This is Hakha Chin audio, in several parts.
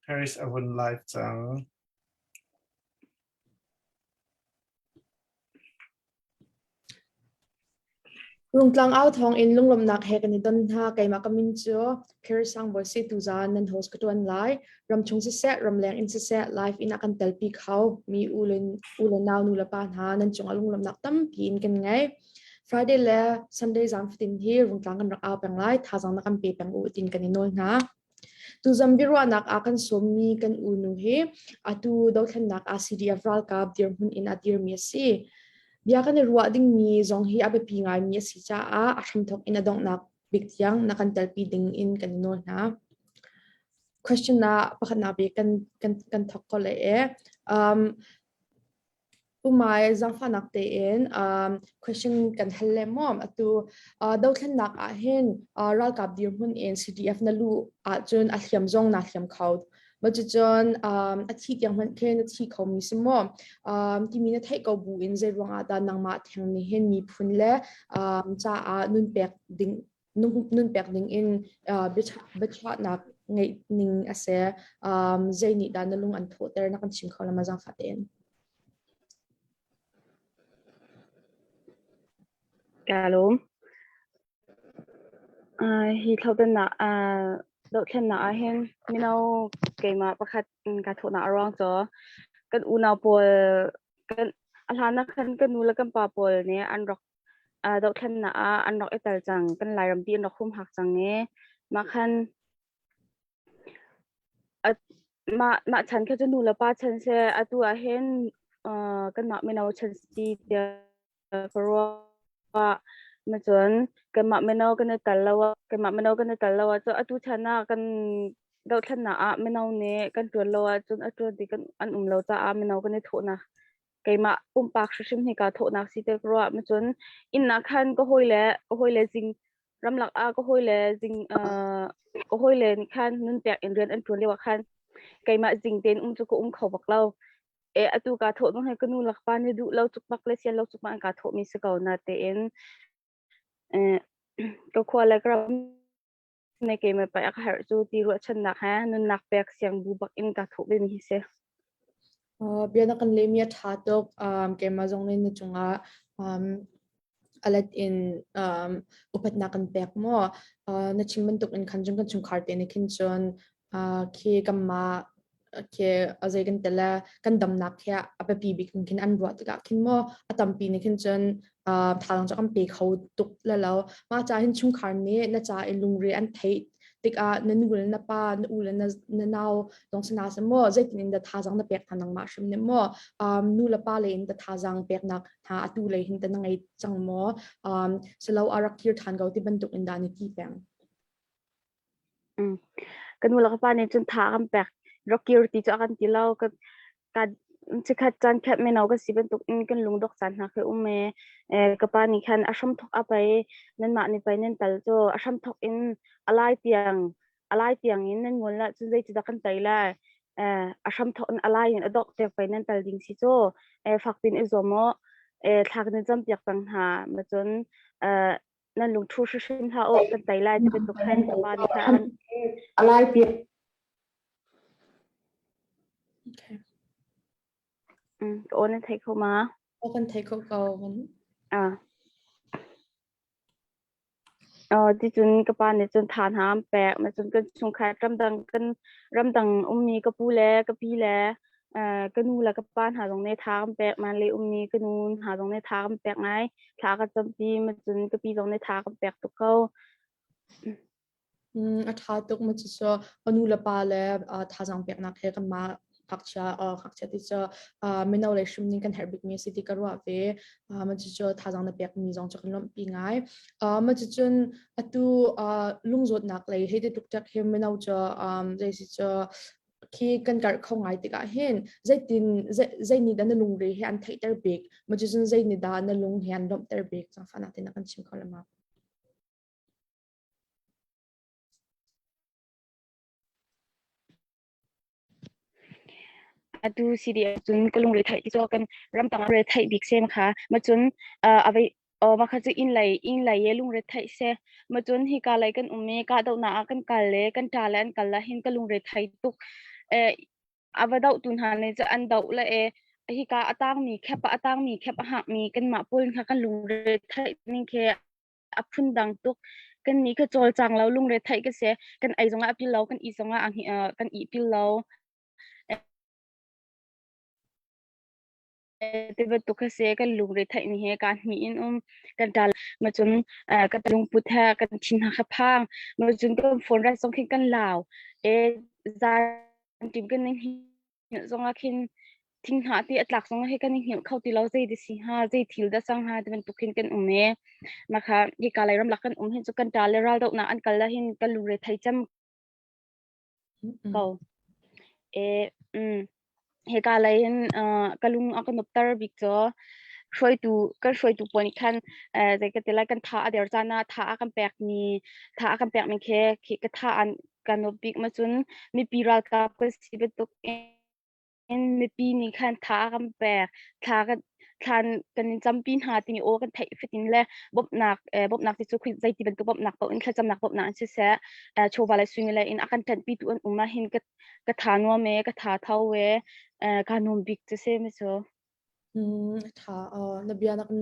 Paris a vun live cang. Rungtlang au thawng in lunglawmhnak he kan i don hna. Keimah ka min cu Paris Sangbawi si tuzaan nan host ka ṭuan lai. Ramchung siseh, ramleng in siseh, live in a kan telpi kho mi u le u le nau nu le pa hna nan cungah lunglawmhnak tampi in kan ngei. Friday le Sunday zan fatin hi rungtlang kan rak au peng lai. Thazaang na kan pe peng u tin kan i nawl hna. Tuzan biaruahnak ah kan sawmmi kan unu hi atu dothlennak ah CDF ralkap dirhmun in a dirmi a si. Bia kan i ruah dingmi zong hi a biapi ngaimi a si caah a hramthawk in a donghnak bik tiang na kan telpi ding in kan i nawl hna. Question ah pakhatnak bik kan kan kan thawk ko le e. Um, Umai zaangfahnak tein question kan hal le maw? Atu dothlennak ah hin ralkap dirhmun in CDF na luh ahcun a hliam zong naa hliam kho. Cucun a thi tiang hmanh khi na thi khomi si maw? Timi na theih ko bu in zei ruangah dah nangmah theng nih hin miphun le caah nun pek ding nun pek ding in biachahnak ngeih ning a si. Zei nih dah na lung an thawhter na kan chim kho la ma zaangfah tein? Ka lawm. Hi thlodannak dohthlennak ah hin mino keimah pakhat ka thawhnak a ruang cu kan unau pawl kan a hlan ah khan kan nu le kan pa pawl nih an rak dohthlennak ah an rak i tel cang. Kan Lairampi an rak humhak cang i mah khan mah mah chan kha cu nu le pa chan si. Atu ah hin kanmah mino chan si tiah ka ruah. Cun kanmah mino kan i tel lo ah kanmah mino kan i tel lo ahcun atu chan ah kan dohthlennak ah mino nih kan ṭuan lo ahcun a ṭuan ti kan an um lo caah mino kan i thawhnak keimah pumpak hrimhrim hi kaa thawhnak si te ka ruah. Cun inn ah khan ka hawile ka hawile zing ramlak ah ka hawile zing ka hawile nih khan nunpek in rian an ṭuan lio ah khan keimah zing tein um cu ka um kho bak lo. E atu kaa thawh nung he ka nu le ka pa nih duh lo cukmak le sian lo cukmak an kaa thawhmi si ko na tein ka khua le ka ram ne keimah pai a ka herh cu ti ruahchannak he nunnak pek siang bu bak in ka thawh ve mi hi si. Bia na kan lehmi a ṭha tuk. Keimah zong nih na cungah alet in upatnak kan pek maw? Na chim bantuk in khan cun kan chungkhar te nih khin cun khi kanmah khi a zei kan tel kan damnak khi a biapi bik in khin an ruah tikah khin maw a tampi nih khin cun thazaang cu kan pe kho tuk le lo. Mah ca hin chungkhar nih na ca i lungre an theih tikah na nu le na pa, na u le na nau zong si na si maw zeitin in dah thazaang na pek hna nangmah hrim nih maw nu le pa lei in dah thazaang peknak hna atu lei hin tah na ngei cang maw silo a rak kir ṭhan ko ti bantuk in dah na ti peng? Ka nu le ka pa nih cun tha a kan pek. Rak kir ti cu a kan ti lo. Ka ka chikkhat caan khat mino ka si bantuk in kan lungdok caan hna khi um e. Ka pa nih khan a hramthok a pei nanmah nih pei nan tal cu a hramthok in a lai tiang a lai tiang in nan ngol lah cun zeitindah kan tei lai. A hramthok in a lai in a dok tiang pei nan tal ding si cu. Fak piin i zuam u. Thla kan in campiak peng hna. Ma cun nan lungthu hrimhrim hlah u kan tei lai ti bantuk khan ka pa nih khan a lai piak Okay. Ka aw nan thei kho ma? Aw kan thei kho ko. Ah. Oh, ti cun ka pa nih cun tha hna an pek. Ma cun kan chungkhar ramdang kan ramdang ummi ka pu le ka pi le ka nu le ka pa hna zong nih tha kan pek. Man le ummi ka nu hna zong nih tha kan pek ngai. Thla ka campi ma cun ka pi zong nih tha kan pek tuk ko. A ṭha tuk ma cucu ka nu le pa le thazaang peknak he kanmah ngakchia ngakchia ti cu mino le hrim ning kan herh bikmi a si ti ka ruah ve. Ma cucu thazaang na pekmi zong cu kan lawmhpi ngai. Ma cucun atu lungzawtnak lei hei ti tuk hi mino cu zei si cu khi kan karh kho ngai tikah hin zeitin zei nih dah na lungre he an theihter bik ma cucun zei nih dah na lung he an lawmhter bik zaangfahnak tein na kan chim kho le ma? Atu CDF cun ka lungre theih ti cu kan ramtang ah re theih bik sem kha ma cun avei ma kha cu inn lei inn lei ye lungre theih se ma cun hika lei kan um i kahdohnak ah kan kal le kan ṭa le an kal ah hin ka lungre thei tuk. A va dohtu hna nih cu an doh le e hika a tangmi khep a tangmi khep a hakmi kanmah pawl kha kan lungre theih ning khi a phundang tuk. Kan nih kha cawlcang lo lungre theih ka si. Kan ei zongah a pil lo, kan i zongah kan i pil lo. Ti bantuk kha si. Kan lungre theih ni he ka hni in um kan ṭal ma cun kan lungput he kan thin hna kha phang ma cun kan phone rat zong khin kan lau e zan tim kan ning zongah khin thing hna ti a tlak zong he kan i hngilh kho ti lo. Zei ti si ha, zei thil dah sang ha ti bantuk khin kan um e. Makha hi ka lai ram lak kan um hin cu kan ṭa le ral dohnak an kal la hin kan lungre thei cem ko e. Hika lei hin ka lung a ka nupter bik cu hruaitu kan hruaitu pawl nih khan zei ka ti lai, kan tha a der caan ah tha a kan pek mi tha a kan pek mi khi khi ka tha an kan nup bik. Ma cun mipi ralkap kan si bantuk in mipi nih khan tha a kan pek, thla kan thlan kan in campi hna timi aw kan theih fatin le bawmhnak bawmhnak ti cu zeiti bantuk bawmhnak paoh in, thlacamnak bawmhnak in siseh, chawva le suimile in a kan ṭanhpi tu an um ah hin ka ka tha nuam e, ka tha tho e, ka nuam bik cu se mi cu. Tha na bia na kan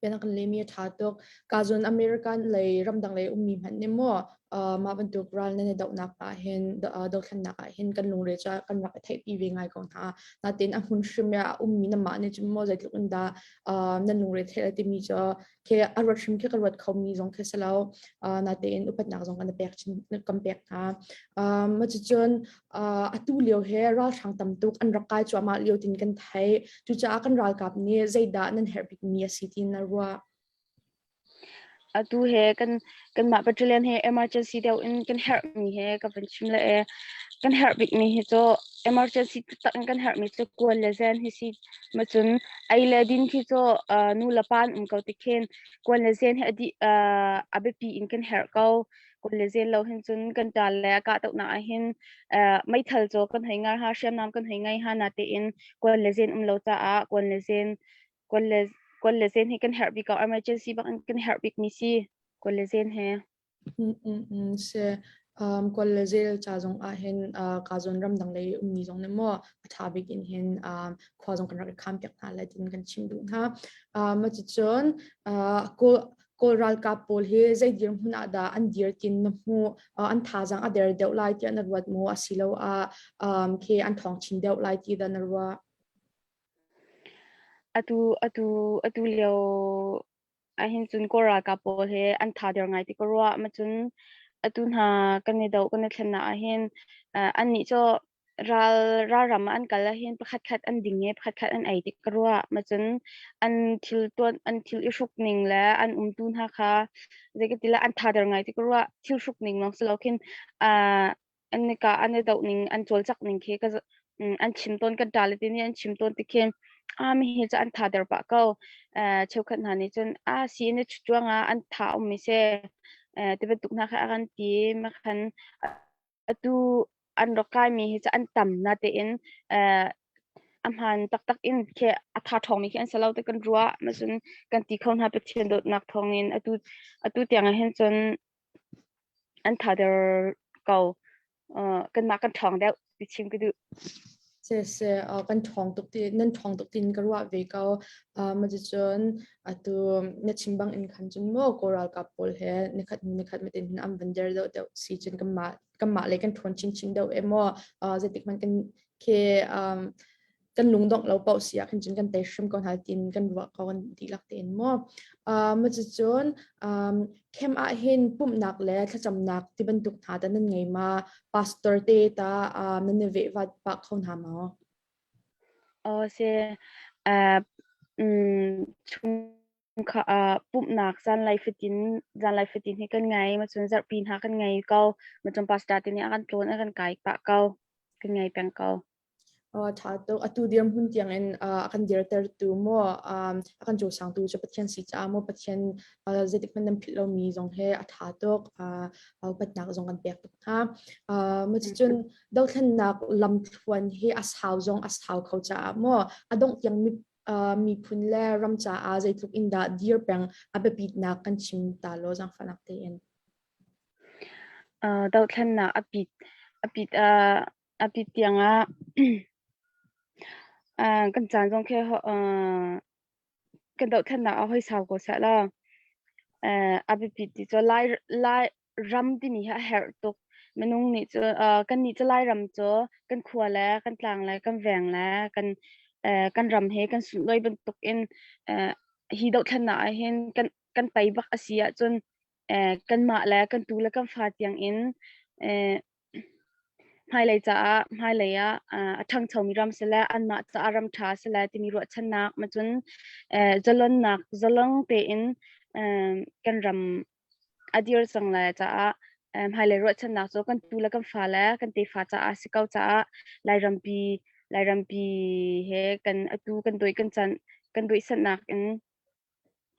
bia na kan lemi a tha tuk. Ka zun American lei ramdang lei ummi hmanh nih maw mah bantuk ral nan i dohnak ah hin, dothlennak ah hin kan lungre cu kan rak i theihpi ve ngai ko hna. Natin a hmun hrim ah ummi na mah nih cun maw zeitluk in dah nan lungre theih le timi cu khi a ruat hrim khi ka ruat khomi zong khi si lo. Natein upatnak zong kan pek chin kan pek hna. Ma cucun atu lio he ralhrang tam tuk an rak kai cuahmah lio tin kan thei. Cucaah kan ralkap nih zeidah nan herh bikmi a si tin na ruah? Atu he kan kanmah battalion he emergency deuh in kan herhmi he ka van chim le e. Kan herh bikmi hi cu emergency taktak in kan herhmi cu kuan le zen hi si. Ma cun ei le din khi cu nu le pa an um ko ti khin kuan le zen hi a dih a biapi in kan herh ko. Kuan le zen lo hin cun kan ṭal le a kahdohnak ah hin meithal cu kan hei ngar ha, hriamnam kan hei ngei ha, natein kuan le zen um lo caah kuan le zen kuan le zen hi kan herh bik ko. Emergency bak in kan herh bik mi si kuan le zen he. Si kuan le zel ca zong ah hin ka zawn ramdang lei ummi zong nih maw a ṭha bik in hin khua zong kan rak i kham piak hna lai tin kan chim duh hna. Ma cucun kawl Kawl ralkap pawl hi zei dirhmun ah dah an dir tin na hmuh? An thazaang a der deuh lai tiah na ruat maw, asiloah khi an ṭhawng chin deuh lai ti dah na ruah? Atu lio ahhin cun Kawl ralkap pawl hi an tha der ngai ti ka ruah. Ma cun atu hna kan i doh kan i thlennak ahhin annih cu ral ralram ah an kal ahhin pakhat khat an ding i pakhat khat an ei ti ka ruah. Ma cun an thil tuan an thil i hruk ning le an umtu hna kha zei ka ti le an tha der ngai ti ka ruah. Thil hruk ning lawng si lo khin an i kah an i doh ning an cawlcangh ning khi ka an chim tawn. Kan ṭa le ti nih an chim tawn ti khin a mi hi cu an tha der pah ko. Cheukhat hna nih cun a si in a chuang ah an tha um mi si ti bantuk hna kha a kan ti. Ma khan atu an rak kai mi hi cu an tam na tein a hmaan taktak in khi a tha ṭhawng mi khi an si lo ti kan ruah. Ma cun kan ti kho hna Pathian dawtnak thawng in atu tiang ah hin cun an tha der ko. Kanmah kan ṭhawng deuh ti chim ka duh. Siseh, kan ṭhawng tuk ti nan ṭhawng tuk tin ka ruah ve ko. Ma cun atu na chim bang in khan cun maw Kawl ralkap pawl he nikhat hnu nikhat matin hin an van der deuh deuh si cun kanmah le kan ṭhawn chinchin deuh e maw zeitik hmanh kan khi kan lungdongh lo paoh si ah khin cun kan tei hrim ko hna tin kan ruah ko kan dihlak tein maw. Ma cucun camp ah hin pumhnak le thlacamnak ti bantuk hna ta nan ngei ma? Pastor te ta nan i veh vat pah kho hna maw? Aw si chung kha pumhnak zanlei fatin zanlei fatin hi kan ngei. Ma cun zarhpi hna kan ngei ko. Ma cun pastor te nih a kan tlawn a kan kai pah ko, kan ngei peng ko. Ṭha tuk. Atu dirhmun tiangin a kan dirtertu maw a kan cawsangtu cu Pathian si caah maw Pathian zeitik hmanh nan philh lomi zong hi a ṭha tuk. Upatnak zong kan pek tuk hna. Ma cucun dothlennak lamthluan hi a sau zong a sau kho caah maw a dongh tiang miphun le ram caah zeitluk in dah dir peng a biapitnak kan chim ta law, zaangfahnak tein. Dothlennak a pit a pit. A ti tiang ah kan caan zong khi kan dohthlennak ah hoi sau ko seh law a biapi ti cu Lai Lai ram timi hi a herh tuk. Minung nih cu kan nih cu Lairam cu kan khua le kan tlang le kan veng le kan kan ram he kan sunlawi bantuk in hi dohthlennak ah hin kan kan tei bak a si ahcun kanmah le kan tu le kan fa tiang in hmailei caah hmailei ah a ṭhangchomi ram si le anmah caah ram ṭha si le timi ruahchannak ma cun zalonnak zalong tein kan ram a dir cang lai caah hmailei ruahchannak cu kan tu le kan fa le kan tefa caah si ko caah Lairampi Lairampi he kan atu kan doi kan can kan duihsannak in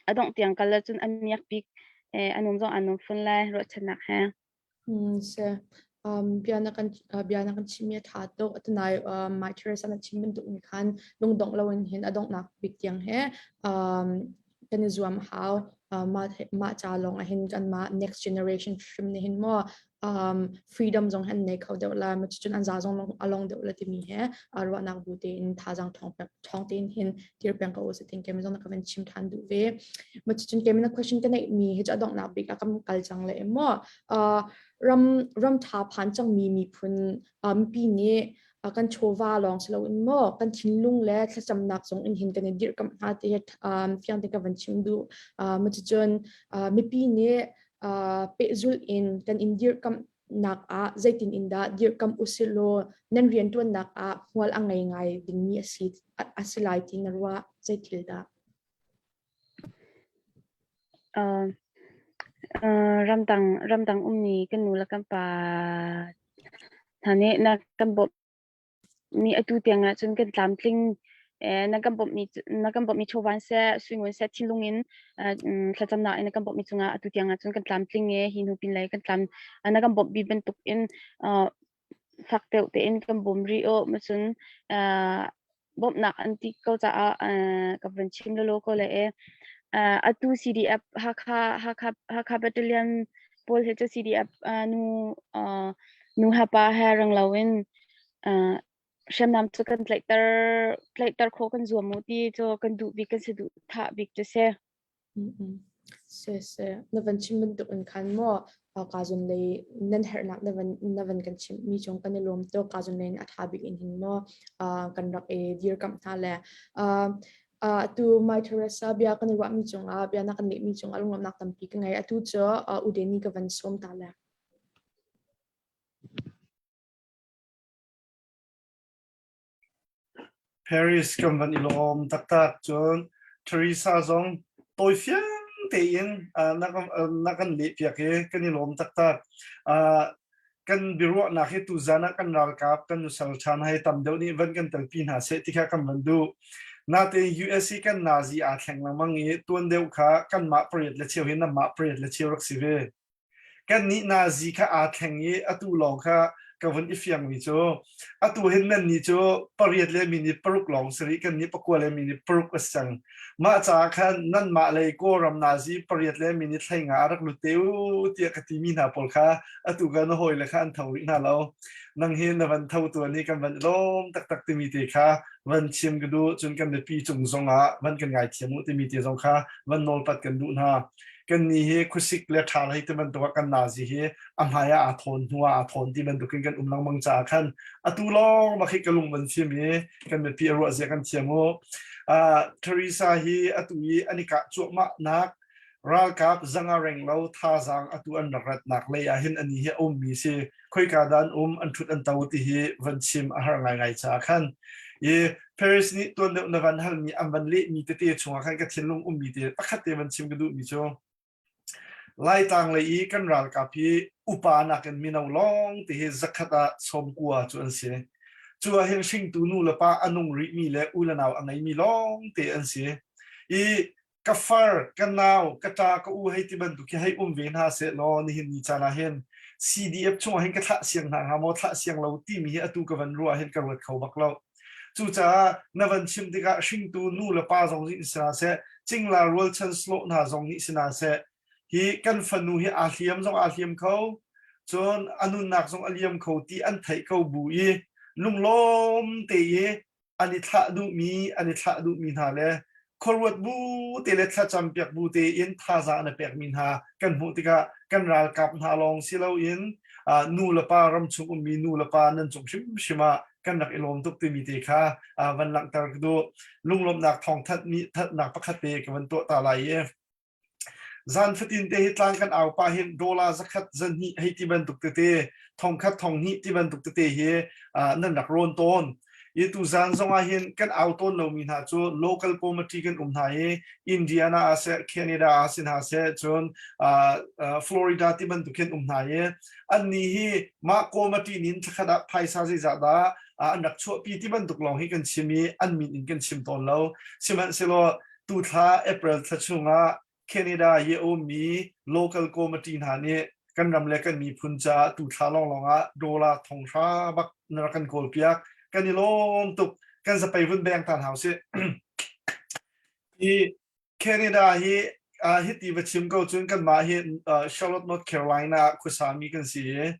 a dongh tiang kal ahcun a miak bik a num zong aa num fun lai ruahchannak he. Se bia na kan bia na kan chimmi a ṭha tuk. Atunai Mai Teresa na chim bantuk in khan lungdongh loin hin a donghnak bik tiang he kan i zuam a hau. Mah mah ca lawng ah hin kanmah next generation hrim nih hin maw freedom zong han nei kho deuh la cun an za zong a long deuh la timi he ruahnak bu tein thazaang ṭhawng tein hin dir peng ko usih tin kemi zong na ka van chim ṭhan duh ve. Ma cun kemi na question ka neih mi hi cu a donghnak bik ah kam kal cang le maw ram ram ṭha phan cang mi miphun mipi nih kan chawva lawng si loin maw kan thinlung le thlacamnak zong in hin kan i dirhkamh hna ti hi fiang te ka van chim duh. Ma cucun mipi nih pehzulh in kan in dirhkamh nak ah zeitin in dah dirhkamh usilaw nan rianṭuannak ah hmual a ngei ngai dingmi a si a si lai ti na ruah zei thil dah? Ramdang ramdang ummi kan nu le kan pa hna nih na kan bawmh mi atu tiang ah cun kan tlamtling na kan bawmh mi na kan bawmh mi chawvan seh suingun seh thinlung in thlacamnak in na kan bawmh mi cungah atu tiang ah cun kan tlamtling e hi hnu pin lei kan tlam na kan bawmh bi bantuk in fak deuh tein kan bawm rih aw ma cun bawmhnak an ti ko caah ka van chim lolo ko le e atu CDF Hakha Hakha Hakha Battalion pawl he cu CDF nu nu hapa he rang loin hriamnam cu kan tlaihter tlaihter khawh kan zuam mu ti cu kan duh bik kan si duh thah bik cu si. Se se na van chim bantuk in khan maw kazun lei nan herhnak na van na van kan chim mi chung kan i lawm tuk kazun lei a tha bik in hin maw kan rak i dirkamh hna le atu Mai Teresa bia kan i ruah mi cungah bia na kan leh mi cungah lunglawmhnak tampi ka ngei atu cu Udeni ka van sawm ta le. Paris kan van i lawm taktak. Cun Teresa zong tawifiang tein na kan lehpiak i kan i lawm taktak. Kan biaruahnak hi tuzan ah kan ralkap kan nusal ṭhan hei tam deuh nih van kan telpi hna seh ti kha kan van duh. Natein US hi kan nazi aa thleng lengmang i tuan deuh kha kanmah pariat le cheu hi nanmah pariat le cheu rak si ve. Kannih nazi kha aa thleng i atu lawng kha ka vun i fiangmi cu atu hin nannih cu pariat le minute paruk lawng si rih kannih pakua le minute paruk a si cang. Mah caah khan nanmah lei Kawlram nazi pariat le minute 15 a rak lut te u tiah ka timi hna pawl kha atu ka na hawile kha an tho rih hna lo. Nang hi na van tho tuan i kan van i lawm taktak timi te kha van chim ka duh cun kan mipi cung zongah van kan ngaithiam u timi te zong kha van nawlpat kan duh hna. Kannih hi khuasik le ṭhal hei ti bantuk ah kan nazi hi a hmai ah aa thawn hnu ah aa thawn ti bantuk in kan um lengmang caah khan atu lawng bak hi ka lung van fim i kan mipi a ruah zia kan thiam u. Teresa hi atu i an i kah cuahmah nak ralkap zanga reng lo thazaang atu an rak ratnak lei ah hin ani hi a ummi si khoika dah an um an ṭhut an to ti hi van chim a har ngaingai caah khan i Paris nih tuan deuh na van halmi an van lehmi tete chungah khan ka thinlung ummi te pakhat te van chim ka duhmi cu Laitlang lei i kan ralkap hi upa nakin mino lawng te hi zakhat ah 90 cu an si. Cu ah hin hringtu nu le pa a nung rihmi le u le nau a ngeimi lawng te an si. I ka far, ka nau, ka ṭa, ka u hei ti bantuk hi hei um ve hna seh law nihin ni caan ah hin CDF chungah hin ka thlah siang hna hnga maw thlah siang lo timi hi atu ka van ruah hin ka ruat kho bak lo. Cucaah na van chim tikah hringtu nu le pa zong nih si hna seh, cingla rualchan slawh hna zong nih si hna seh, hi kan fanu hi aa hliam zong aa hliam kho, cun a nunnak zong a liam kho ti an theih ko bu i. Lunglawm te i an i thlah duhmi an i thlah duhmi hna le khuaruat bu te le thlacam piak bu tein thazaang an i pekmi hna kan hmuh tikah kan ralkap hna lawng si loin nu le pa ramchung ummi nu le pa nan cung hrimhrim ah kan rak i lawm tuk timi te kha van langhter ka duh. Lunglawmhnak thawng thatnak pakhat te ka van tuah ta lai i Zan fatin te hi tlang kan au pah hin dollar zakhat zahnih hei ti bantuk tete thongkhat thonghnih ti bantuk tete hi nan rak rawn tawn. I tu zan zong ah hin kan au tawn lomi hna cu local committee kan um hna i Indiana ah seh Canada ah si hna seh cun Florida ti bantuk hin um hna i annih hi mah committee nin thlakhat ah phaisa zeizah dah an rak chuahpi ti bantuk lawng hi kan chim i an min in kan chim tawn lo. Sihmanhsehlaw Tuthla April thla chungah Canada i a ummi local committee hna nih kan ram le kan miphun caah tuthla lawnglawng ah dollar thonghra bak na rak kan kawlpiak. Kan i lawm tuk. Kan zapei vun beng ta hna usih. Hi Canada hi hiti va chim ko cun kanmah hi Charlotte, North Carolina khuasami kan si i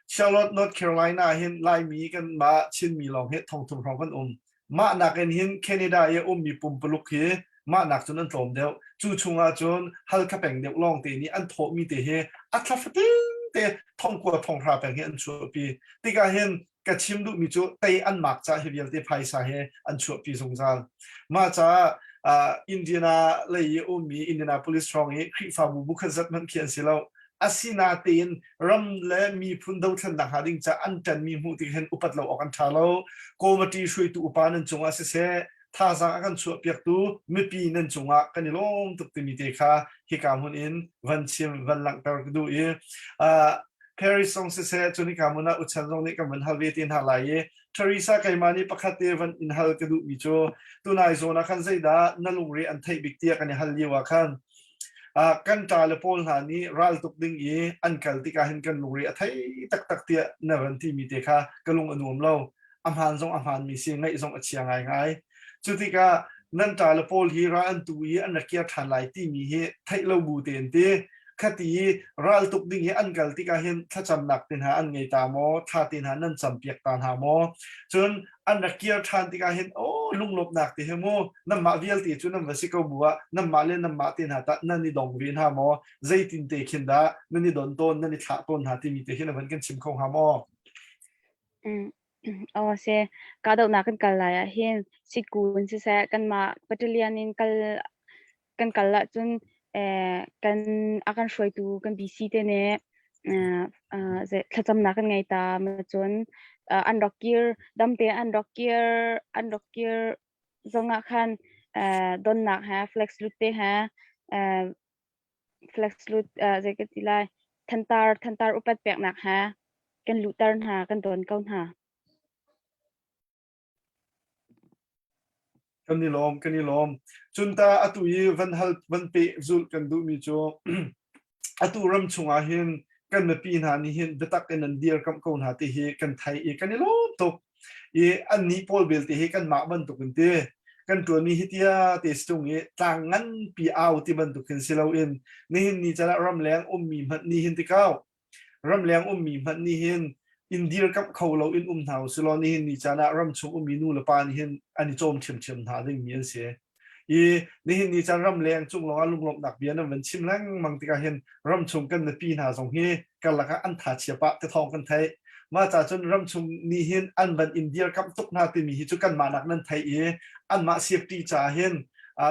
Charlotte, North Carolina hin Laimi kanmah Chinmi lawng hi thongthum hrawng kan um. Mah nakin hin Canada i a ummi pumpuluk hi mah nak cun an tlawm deuh. Cu chungah cun Halkha peng deuh lawngte nih an thawhmi te hi a thla fatin te thongkua thonghra peng hi an chuahpi. Tikah hin ka chim duhmi cu tei an mak ca hi vialte phaisa he an chuahpi zungzal. Mah caah Indiana lei i ummi Indianapolis hrawng i Khrihfabu bukhat zat hmanh khi an si lo. Asinatein ram le miphun dothlennak hnga ding ca an ṭanmi hmuh tik hin upat lo awk an ṭha lo. Committee hruaitu upa nan cungah siseh, thazaang a kan chuahpiaktu mipi nan cungah kan i lawm tuk timi te kha hika hmun in van chim van langhter ka duh i Paris zong siseh cun hika hmun ah Uchan zong nih kan van hal ve te hna lai i Teresa keimah nih pakhat te van in hal ka duhmi cu tunai zawn ah khan zeidah na lungre an theih bik tiah kan i hal lio ah khan Kan ṭale pawl hna nih raltuk ding i an kal tikah hin kan lungre a thei taktak tiah na van timi te kha ka lung a nuam lo. A hmaan zong a hmaanmi si, ngaih zong a chia ngaingai. Cu tikah nan ṭale pawl hi ral an tu i an ra kir ṭhan lai timi hi theih lo bu tein ti khati i raltuk ding i an kal tikah hin thlacamnak te hna an ngei ta maw, thla te hna nan campiak ta hna maw? Cun an rak kir ṭhan tikah hin aw lunglawmhnak te he mu nanmah vialte cu nan va si ko bu ah nanmah le nanmah te hna tah nan i dong ve hna maw zeitin te khin dah nan i don tawn nan i thlah tawn hna timi te hin a van kan chim kho hnga maw? Aw se kahdohnak kan kal lai ah hin Sitkun siseh kanmah battalion in kal kan kal ahcun kan a kan hruaitu kan BC te nih thlacamnak kan ngei ta ma cun an rak kir damte an rak kir zongah khan donnak he flex lut te he flex lut zei ka ti lai thantar thantar upat peknak he kan luhter hna kan don ko hna. Kan i lawm, kan i lawm. Cun ta atu i van hal van peh zulh kan duhmi cu atu ram chungah hin kan mipi hna nih hin biatak in an dirkamh ko hna ti hi kan thei i kan i lawm tuk. I annih pawl belte hi kanmah bantuk in ti kan ṭuanmi hi tia te situng i tlang nganpi au ti bantuk hin si loin nihin ni can ah ramleng ummi hmanh nih hin tikau Ramleng ummi hmanh nih hin inn dirkamh kho lo in um hna usilaw nihin ni caan ah ramchung ummi nu le pa nih hin an i cawm ṭhiamṭhiam hna dingmi an si. I nihin ni caan ramleng cung lawngah lunglawmhnak bia nan van chim lengmang tikah hin ramchung kan mipi hna zong hi karlak ah an tha chia pah ti thawng kan theih. Mah ca cun ramchung nih hin an van in dirkamh tuk hna timi hi cu kanmah nak nan theih i anmah safety caah hin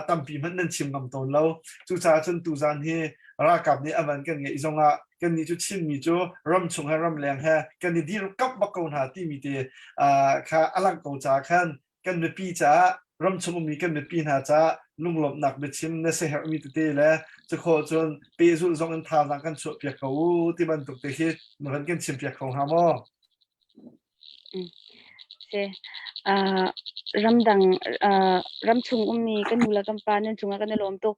tampi hmanh nan chim ngam tawn lo. Cucaah cun tuzaan hi ralkap nih a van kan ngeih zongah kannih cu Chinmi cu ramchung he ramleng he kan i dirkamh bak ko hna timi te kha a langh ko caah khan kan mipi caah ramchung ummi kan mipi hna caah lunglawmhnak biachim na siaherhmi tete le cukhawh cun pehzulh zong in thazaang kan chuahpiak ko u ti bantuk te khi na van kan chimpiak kho hnga maw? Si. Ramdang ramchung ummi kan nu le kan pa nan cungah kan i lawm tuk.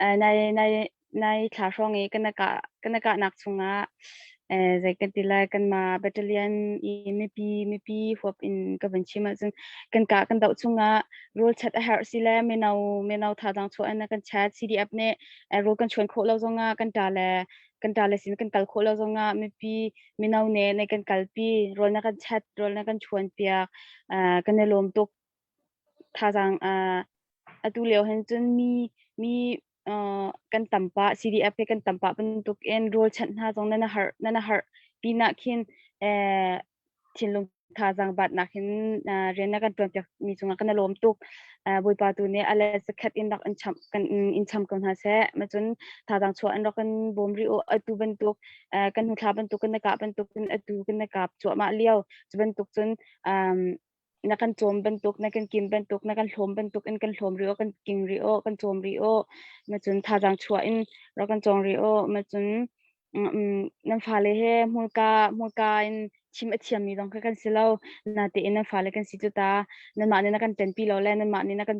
Nai nai nai thla hrawng i kan kan kahnak chungah zei kan ti lai kanmah battalion i mipi mipi huap in ka van chim ahcun kan kah kan doh chungah rawl chat a herh si le mino mino thazaang chuah in kan chat CDF nih rawl kan chuan khawh lo zongah kan ṭa le. Kan ṭa le sin kan kal khawh lo zongah mipi mino ne ne kan kalpi rawl na kan chat rawl na kan chuan piak kan i lawm tuk thazaang atu lio hin cun mi mi kan tam pah CDF he kan tam pah bantuk in rawl chanh hna zong nan har nan har pinah khin thinlung thazaang batnak hin rian na kan ṭuan piak mi cungah kan i lawm tuk. Bawipa tu nih a le zakhat in rak in cham kan in cham ko hna seh. Macun thazaang chuah in rak kan bawm rih u. Atu bantuk kan hnu thla bantuk kan na kah bantuk in atu kan na kap cuahmah lio. Cu bantuk cun na kan cawm bantuk, na kan kim bantuk, na kan hlawm bantuk in kan hlawm rih u, kan king rih u, kan cawm rih u. Macun thazaang chuah in rak kan cawng rih u. Macun nan fale he hmurka hmurka in chim a thiammi zong kha kan si lo. Natein nan fale kan si cu ta. Nanmah nih na kan ṭanpi lo le nanmah nih na kan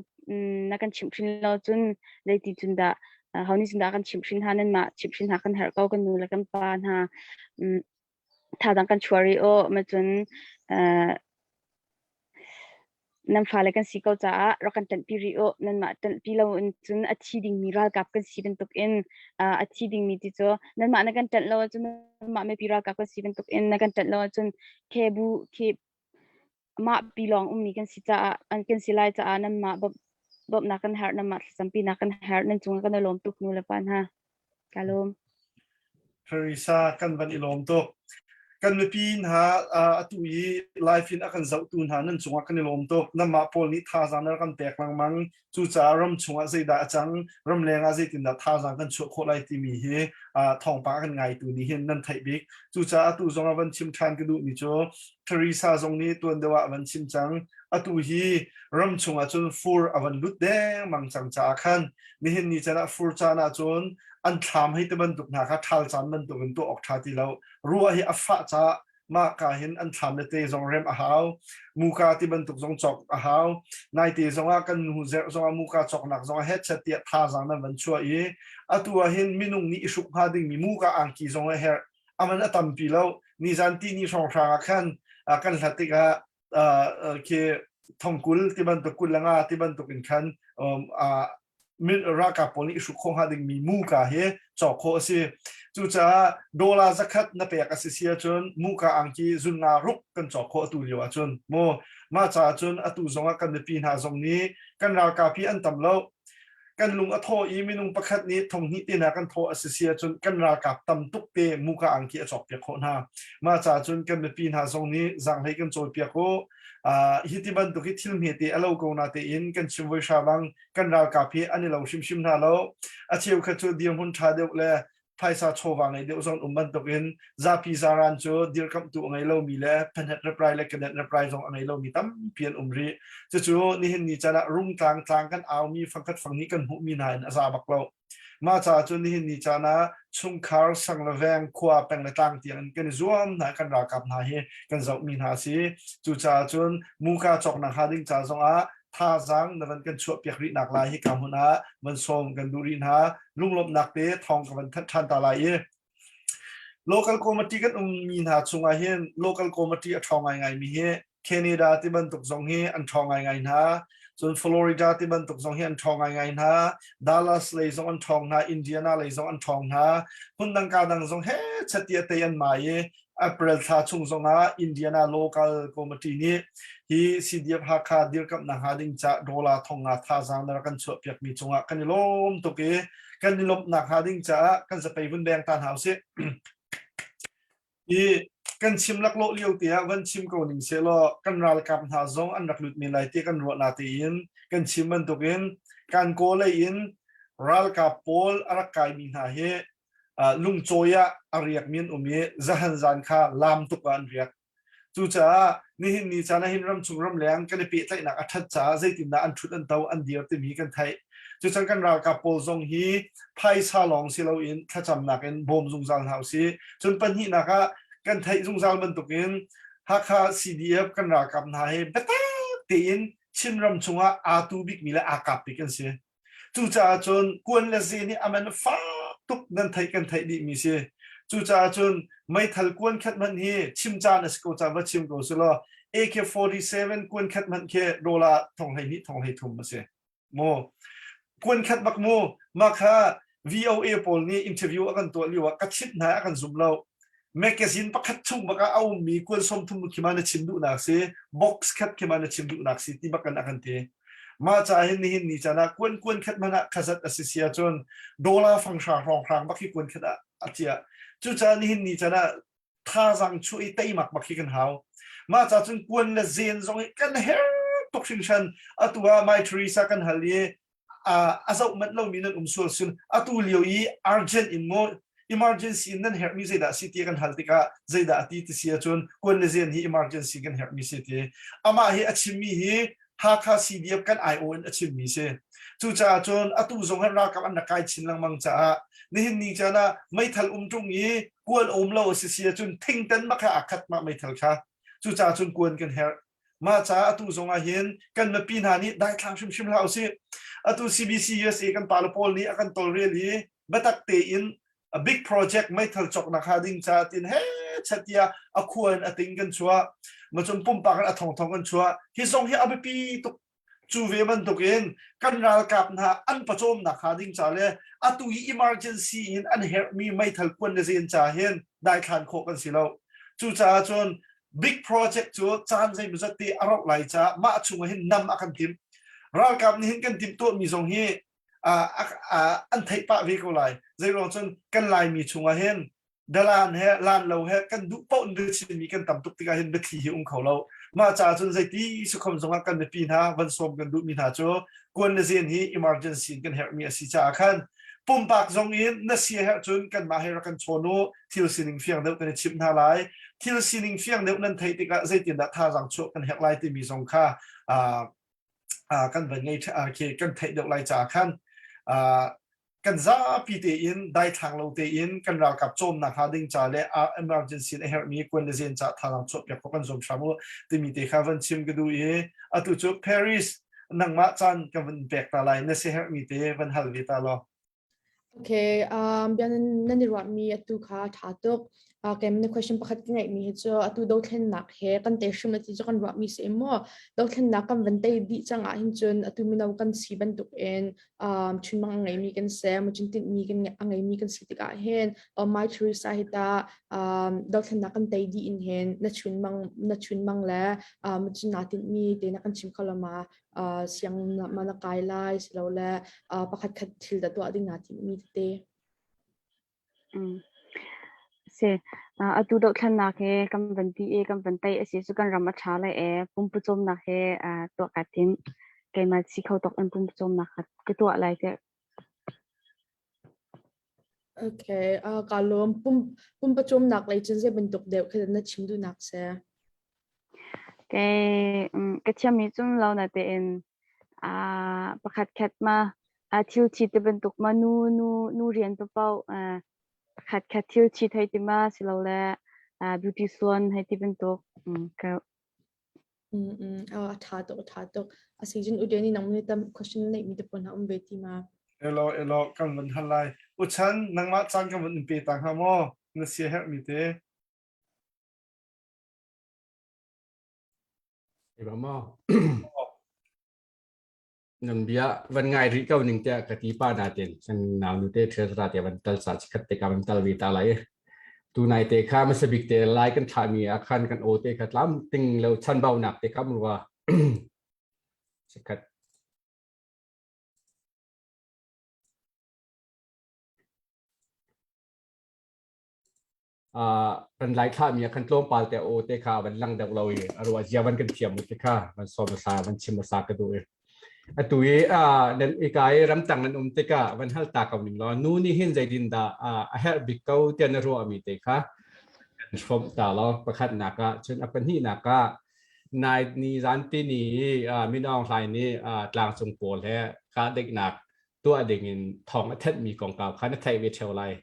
na kan chimhhrin lo cun zeiti cun dah ho nih cun dah kan chimhhrin hna nanmah chimhhrin hna kan herh ko kan nu le kan pa hna thazaang kan chuah rih aw macun nan fale kan si ko caah rak kan ṭanhpi rih u. Nanmah ṭanhpi lo in cun a thi dingmi ralkap kan si bantukin a thi dingmi ti cu nanmah na kan ṭanh lo ahcun nanmah mipi ralkap kan si bantukin na kan ṭanh lo ahcun khe bu khi mah pi lawng ummi kan si caah an kan si lai caah nanmah bawmhnak kan herh nanmah thlacampinak kan herh nan cungah kan i lawm tuk nu le pa hna. Ka lawm. Teresa kan van i lawm tuk. Kan mipi hna atu i live in a kan zohtu hna nan cungah kan i lawm tuk. Nanmah pawl nih thazaang na kan pek lengmang. Cucaah ram chungah zeidah a cang, ramleng ah zeitindah thazaang kan chuah khawh lai timi hi thawngpang a kan ngaitu nih hin nan theih bik. Cucaah atu zong ah van chim ṭhan ka duhmi cu Teresa zong nih tuan deuh ah a van chim cang. Atu hi ram chungah cun fur a van lut dengmang cang caah khan nihin ni caan ah fur caan ahcun an thlam hei te bantuk hna kha ṭhal caan bantuk in tuah awk ṭha ti lo. Ruah hi a fah caah mah ka hin an thlam le te zong rem a hau. Muka ti bantuk zong cawk a hau. Naite zong ah kan nu zerh zong ah muka cawknak zong ah hetchet tiah thazaang nan van chuah i atu ah hin minung nih i hruk hnga dingmi muka angki zong a herh. Aman a tampi lo. Nizan ti ni hrawnghrang ah khan kan hlat tikah khi thongkul ti bantuk kul le nga ti bantuk in khan ralkap pawl nih i hruk khawh hnga dingmi muka hi cawk khawh a si. Cucaah dollar zakhat na pek a si si ahcun muka angki zun nga ruk kan cawk khawh atu lio ahcun mu mah caah cun atu zongah kan mipi hna zong nih kan ralkap hi an tam lo kan lung a thaw i minung pakhat nih thonghnih te hna kan thaw a si si ahcun kan ralkap tam tuk te muka angki a cawk piak khawh hna. Mah caah cun kan mipi hna zong nih zaanghlei kan cawi piak u. Hi ti bantuk hi thil hmete a lo ko na tein kan chim voi hra bang kan ralkap hi an i lo hrimhrim hna lo. A cheukhat cu dirhmun ṭha deuh le phaisa chawva ngei deuh zong um bantukin zapi zaran cu dirkamhtu a ngei lomi le phanet reprai le kanet reprai zong a ngei lomi tampi an um rih. Cucu nihin ni caan ah rungtlang tlang kan aumi fangkhat fanghnih kan hmuhmi hna in a za bak lo. Mah caah cun nihin ni caan ah chungkhar sang le veng khua peng le tlang tiang in kan i zuam hna kan ralkap hna hi kan zohmi hna a si. Cucaah cun muka cawknak hnga ding ca zongah thazaang na van kan chuahpiak rih nak lai hika hmun ah van sawm kan duh rih hna lunglawmhnak te thawng ka van thanh ṭhan ta lai i local committee kan ummi hna chungah hin local committee a ṭhawng ngaingai mi hi Canada ti bantuk zong hi an ṭhawng ngaingai hna cun Florida ti bantuk zong hi an ṭhawng ngaingai hna Dallas lei zong an ṭhawng hna Indiana lei zong an ṭhawng hna hmun dang ka dang zong he chati a tei an mai i April thla chung zongah Indiana Local Committee nih hi CDF Hakha dirkamhnak hnga ding ca dollar thong nga thazaang na rak kan chuahpiakmi cungah kan i lawm tuk i kan i lawmhnak hnga ding caah kan zapei vun beng ta hna usih. I kan chim laklawh lio te ah van chim ko ning sehlaw kan ralkap hna zong an rak lut men lai ti kan ruah na tein kan chim bantukin kan kaw lei in ralkap pawl a rak kaimi hna hi lungcawi ah a riakmi an um i zahan zan kha laam tuk ah an riak. Cucaah nihin ni caan ah hin ramchung ramleng kan i pehtlaihnak a ṭhat caah zeitindah an ṭhut an to an dir timi kan theih. Cucan kan ralkap pawl zong hi phaisa lawng si loin thlacamnak in bawm zungzal hna usih. Cun pahnihnak ah kan theih zungzal bantukin Hakha CDF kan ralkap hna hi biatak tein Chinram chungah aa tu bikmi le aa kap bik an si. Cucaah cun kuan le ze nih a man fak tuk nan theih kan theih dihmi si. Cucaah cun meithal kuan khat hmanh hi chim caan a si ko caah va chim ko selaw AK-47 kuan khat hmanh khi dollar thong 12 thong 13 a si. Mu. Kuan khat bak mu. Mah kha. VOA pawl nih interview a kan tuah lio ah ka chimh hna a kan zum lo. Magazine pakhat chung bak ah a ummi kuan 30 khi ma na chim duhnak si, box khat khi ma na chim duhnak si ti bak in a kan ti. Mah ca hin nihin ni caan ah kuan kuan khat hmanh ah khazat a si si ahcun dollar fanghra hrawnghrang bak hi kuan khat ah a chiah. Cucaah nihin ni caan ah thazaang chuah i teimak bak hi kan hau. Mah ca cun kuan le zen zong hi kan her tuk hringhran. Atu ah Mai Theresa kan hal i a zoh manh lomi nan um sual sun atu lio i urgent in maw emergency in nan herhmi zeidah si ti kan hal tikah zeidah a ti ti si ahcun kuan le zen hi emergency kan herhmi si ti amah hi a chimmi hi Hakha CDF kan IO in a chimmi si cucaah cun atu zong hin ralkap an rak kai chin lengmang caah nihin ni caan ah meithal um ṭung i kuan um lo a si si ahcun thingtan bak kha aa khat mah meithal kha cucaah cun kuan kan herh Mah caah atu zong ah hin kan mipi hna nih daithlang hrimhrim hlah usih. Atu CBC USA kan pale pawl nih a kan tawlrel i biatak tein a big project meithal cawknak hnga ding caah tin he chat tiah a khua in a ting kan chuah. Macun pumpak in a thongthong kan chuah. Hi zong hi a biapi tuk Cu ve bantukin kan ralkap hna an pawcawmnak hnga ding ca le atu i emergency in an herhmi meithal kuan le zen ca hin daithlan khawh kan si lo. Cucaah cun big project cu caan zeimawzat te a rauh lai caah mah chungah hin nam a kan timh. Ralkap nih hin kan timhtuahmi zong hi an theih pah ve ko lai. Zeiruang cun kan Laimi chungah hin dalan he lan lo he kan duh paoh in biachimmi kan tam tuk tikah hin biathli hi um kho lo. Mah caah cun zeiti sukhom zongah kan mipi hna van sawm kan duhmi hna cu kuan le zen hi emergency in kan herhmi a si caah khan pumpak zong in na sia herh cun kanmah he rak kan chawn u. Thil sining fiang deuh kan i chimh hna lai. Thil sining fiang deuh nan theih tikah zeitindah thazaang chuah kan herh lai timi zong kha kan van ngei kan theih deuh lai caah khan kan zapi tein daithlang lo tein kan ralkap cawmnak hnga ding ca le emergency in a herhmi kuan le zen ca thazaang chuahpiak kho kan zuam hram u timi te kha van chim ka duh i atu cu Paris nangmah caan ka van pek ta lai na si herhmi te van hal ve ta law. Okay, bia nan i ruahmi atu kha a ṭha tuk. Kem na question pakhat ka ngeihmi hi cu atu dothlennak he kan te hrim ti cu kan ruahmi si maw? Dothlennak kan van tei dih cang ah hin cun atu mino kan si bantuk in chunmang a ngeimi kan si, mucin tinhmi kan a ngeimi kan si tikah hin My Teresa hi ta dothlennak kan tei dih in hin na chunmang na chunmang le mucin naa tinhmi te na kan chim kho lo ma? Siang ma na kai lai silole pakhat khat thil dah tuah ding naa timhmi tete? Si. Atu dohthlennak he kan van ti i kan van tei a si cu kan ram a ṭha lai e pumpu cawmnak he tuah kaa tim. Keimah si kho tawk in pumpu cawmnak ka tuah lai tiah. Okay, kaa lawm. Pumpa cawmnak lei cun zei bantuk deuh khi na chim duhnak si? Ka thiammi cun lo natein pakhat khat ma thil thi ti bantuk ma nu nu nu rian paohpaoh pakhat khat thil thi thei ti ma silole beauty salon hei ti bantuk ka A ṭha tuk, a ṭha tuk. A si cun Udian i nang nih tam question na neihmi te pawl hna um ve ti ma? Elo elo kan van hal lai. Uchan nangmah caan kan van in pe ta hnga maw? Na sia herhmi te. Eba maw? Nan bia van ngai rih ko ning tiah ka ti pa na ten kan nau nu te thil ra te van tal sa chikhat te ka van tal vi ta lai. Tu nai te kha masa bik te lai kan thla mi a khan kan o te kha tlam ting lo chan bau nak te kam ruwa. Chikhat. Kan lai thlahmi ah khan tlawmpal te aw te kha van lang deuh lo i a ruah zia van kan thiam te kha van sawm sa van chim sa ka duh i atu i nan ika i ramtang nan um tikah van hal ta ko ning law nu nih hin zeitin dah a herh bik ko tiah na ruahmi te kha kan hrawmh ta law pakhat nak ah cun a pahnihnak ah nai ni zan ti ni Min Aung Hlaing nih tlangcung pawl he kahdaihnak tuah dingin thawng a thanhmi kongkau kha na theih ve ṭheo lai.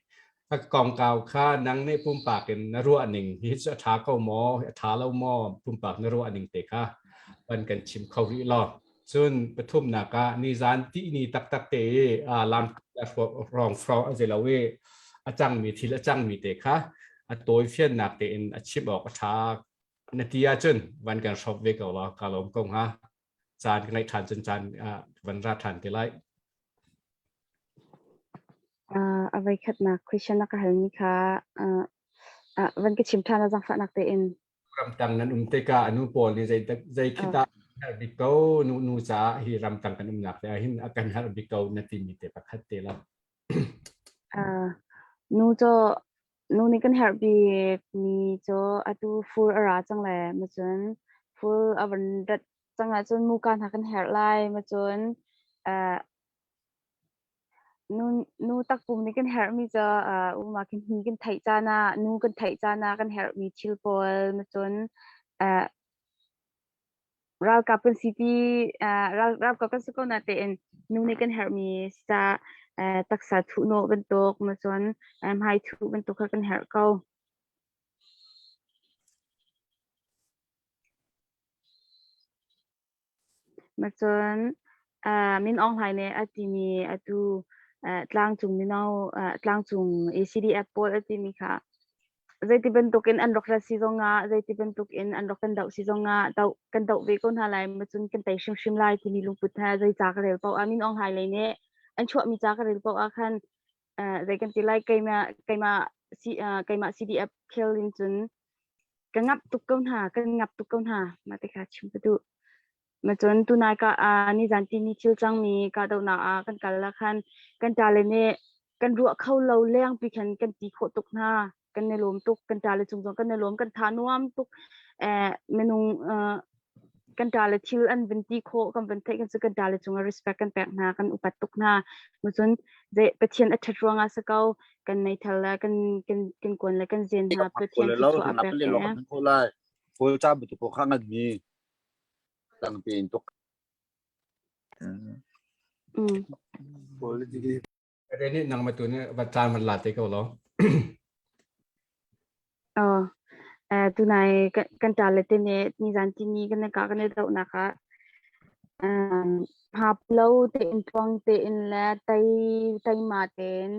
A kongkau kha nang nih pumpak in na ruah ning hi cu a ṭha ko maw, a ṭha lo maw, pumpak na ruah ning te kha van kan chim kho rih law. Cun pathumnak ah nizan tihni taktak te i lam rong frong a si lo i a cangmi thil a cangmi te kha a tawi fiannak tein a chim awk a ṭha na ti ahcun van kan hrawp ve ko law ka lawm ko hnga. Caan ka ngeih ṭhan cun caan van ra ṭhan te lai. A voikhatnak question na ka halmi kha van ka chim ṭhan a zaangfahnak tein. Ramtang nan um tikah nu pawl nih zei zei khi dah herh bik ko nu nu caah hi ramtang kan umnak te ah hin a kan herh bik ko na timi te pakhat te lo. Nu cu nu nih kan herh bik mi cu atu fur a ra cang le macun fur a van rat cang ahcun muka hna kan herh lai macun Nu takpum nih kan herhmi cu umma kan hi kan theih caan ah nu kan theih caan ah kan herhmi thil pawl cun ralkap kan si ti ralkap kan si ko natein nu nih kan herhmi sa taksa thuhnawh bantuk cun hmai thuh bantuk kha kan herh ko. Cun Min Aung Hlaing nih a timi atu tlangcung mino tlangcung ACDF pawl a timi kha zeiti bantukin an rak rat si zongah zeiti bantukin an rak kan doh si zongah doh kan doh ve ko hna lai cun kan tei hrimhrim lai timi lungput he zei ca ka rel paoh ah Min Aung Hlaing lei nih an chuahmi ca ka rel paoh ah khan zei kan ti lai keimah keimah keimah CDF khel in cun ka ngap tuk ko hna kan ngap tuk ko hna mah ti kha chim ka duh ma cun tunai ka nizan ti ni thil cangmi kahdohnak ah kan kal ah khan kan ṭale nih kan ruah kho lo leng pi khan kan ti khawh tuk hna kan i lawm tuk kan ṭale cung zong kan i lawm kan tha nuam tuk eh minung kan ṭale thil an van ti khawh kan van theih kan cu kan ṭale cungah respect kan pek hna kan upat tuk hna cun Pathian a ṭhat ruangah si ko kan meithal le kan kan kan kuan le kan zen hna Pathian thluachuah a pek e lai kawl ca bu tu kha ngan mi tang pe in tuk Reni nang ma tu ni va caan van la te ko lo. Oh, tunai kan ṭa le te nih nizan tini kan ka kan i dohnak ah hap lo tein tluang tein le tei teima tein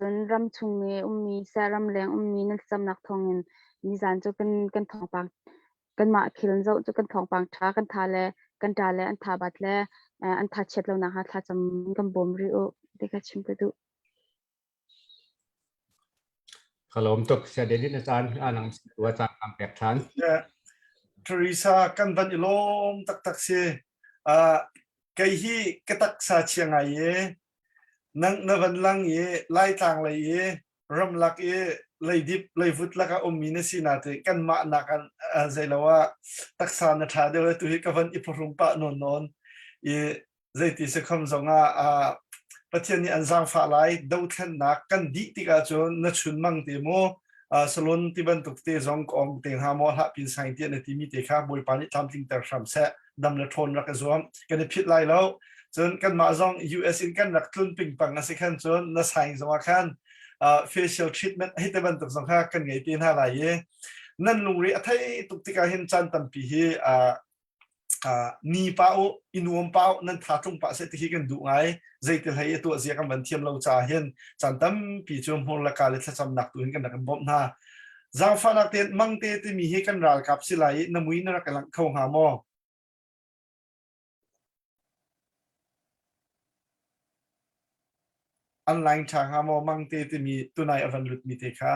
cun ram chung i ummi seh ramleng ummi nan thlacamnak thawngin nizan cu kan kan thawngpang kanmah thil an zoh cu kan thawngpang ṭha kan tha le kan ṭa le an tha bat le an tha chiat lo nakhnga thlacam kan bawm rih u ti kha chim ka duh. Ka lawm tuk. Saya David na caan anang wa caan am pek ṭhan. Teresa kan van i lawm taktak si. Uh, kei hi ka taksa chia ngai i nang na van lang i Laitlang lei i ramlak i leidip leivut lakah ummi na si natin kanmah nak an zeilo ah taksa na ṭha deuh tu hi ka van i phuhrung pah nawn nawn i zeiti si khom zongah Pathian nih an zaangfah lai dothlennak kan dih tikah cun na chun mang te mu salon ti bantuk te zong ka ong te hnga maw hlah pin sang tiah na timi te kha Bawipa nih tlamtlingter hram seh dam le ṭhawn rak i zuam kan i phit lai lo cun kanmah zong US in kan rak tlun pingpang a si khan cun na saing zongah khan facial treatment hei te bantuk zong kha kan ngei te hna lai i nan lungre a thei tuk tikah hin caan tampi hi ni pa u i nuam pa u nan tha tlung pa se ti hi kan duh ngai zeitil hei i tuah zia kan van thiam lo ca hin caan tampi cu hmur le ka le thlacamnak tu hin kan rak in bawmh hna Zaangfahnak tein mangte timi hi kan ralkap si lai i na mui na rak i langh kho hnga maw? An line ṭha hnga maw mangte timi tunai a van lutmi te kha?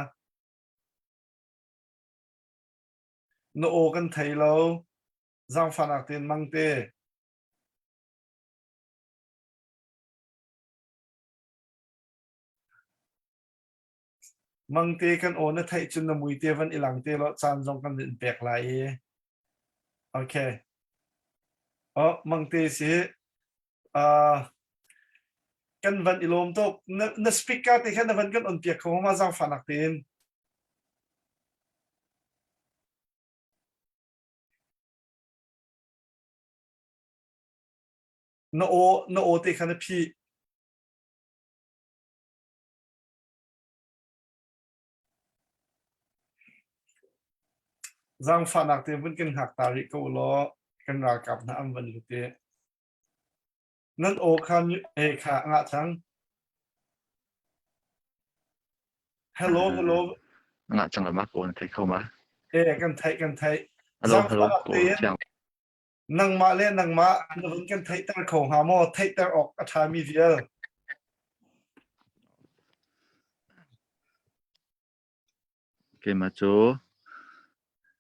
Na aw kan thei lo. Zaangfahnak tein mangte. Mangte kan aw na theih cun na mui te van i lang te law caan zong kan in pek lai i. Okay. Oh, mangte si. Uh, kan van i lawm tuk. Na, na speaker te khan na van kan on piak kho ma zaangfahnak tein. Na aw na aw te kha na phih. Zaangfahnak te vun kan hngak ta rih ko law kan ralkap hna an van lut i nan aw kha eh kha ngah cang. Hello, hello. Ngah cang ma ko na thei kho ma? Eh kan theih kan theih. Hello, hello. Zaangfahnak tein nangmah le nangmah na vun kan theihter kho hnga maw? Theihter awk a ṭhami vial. Keimah cu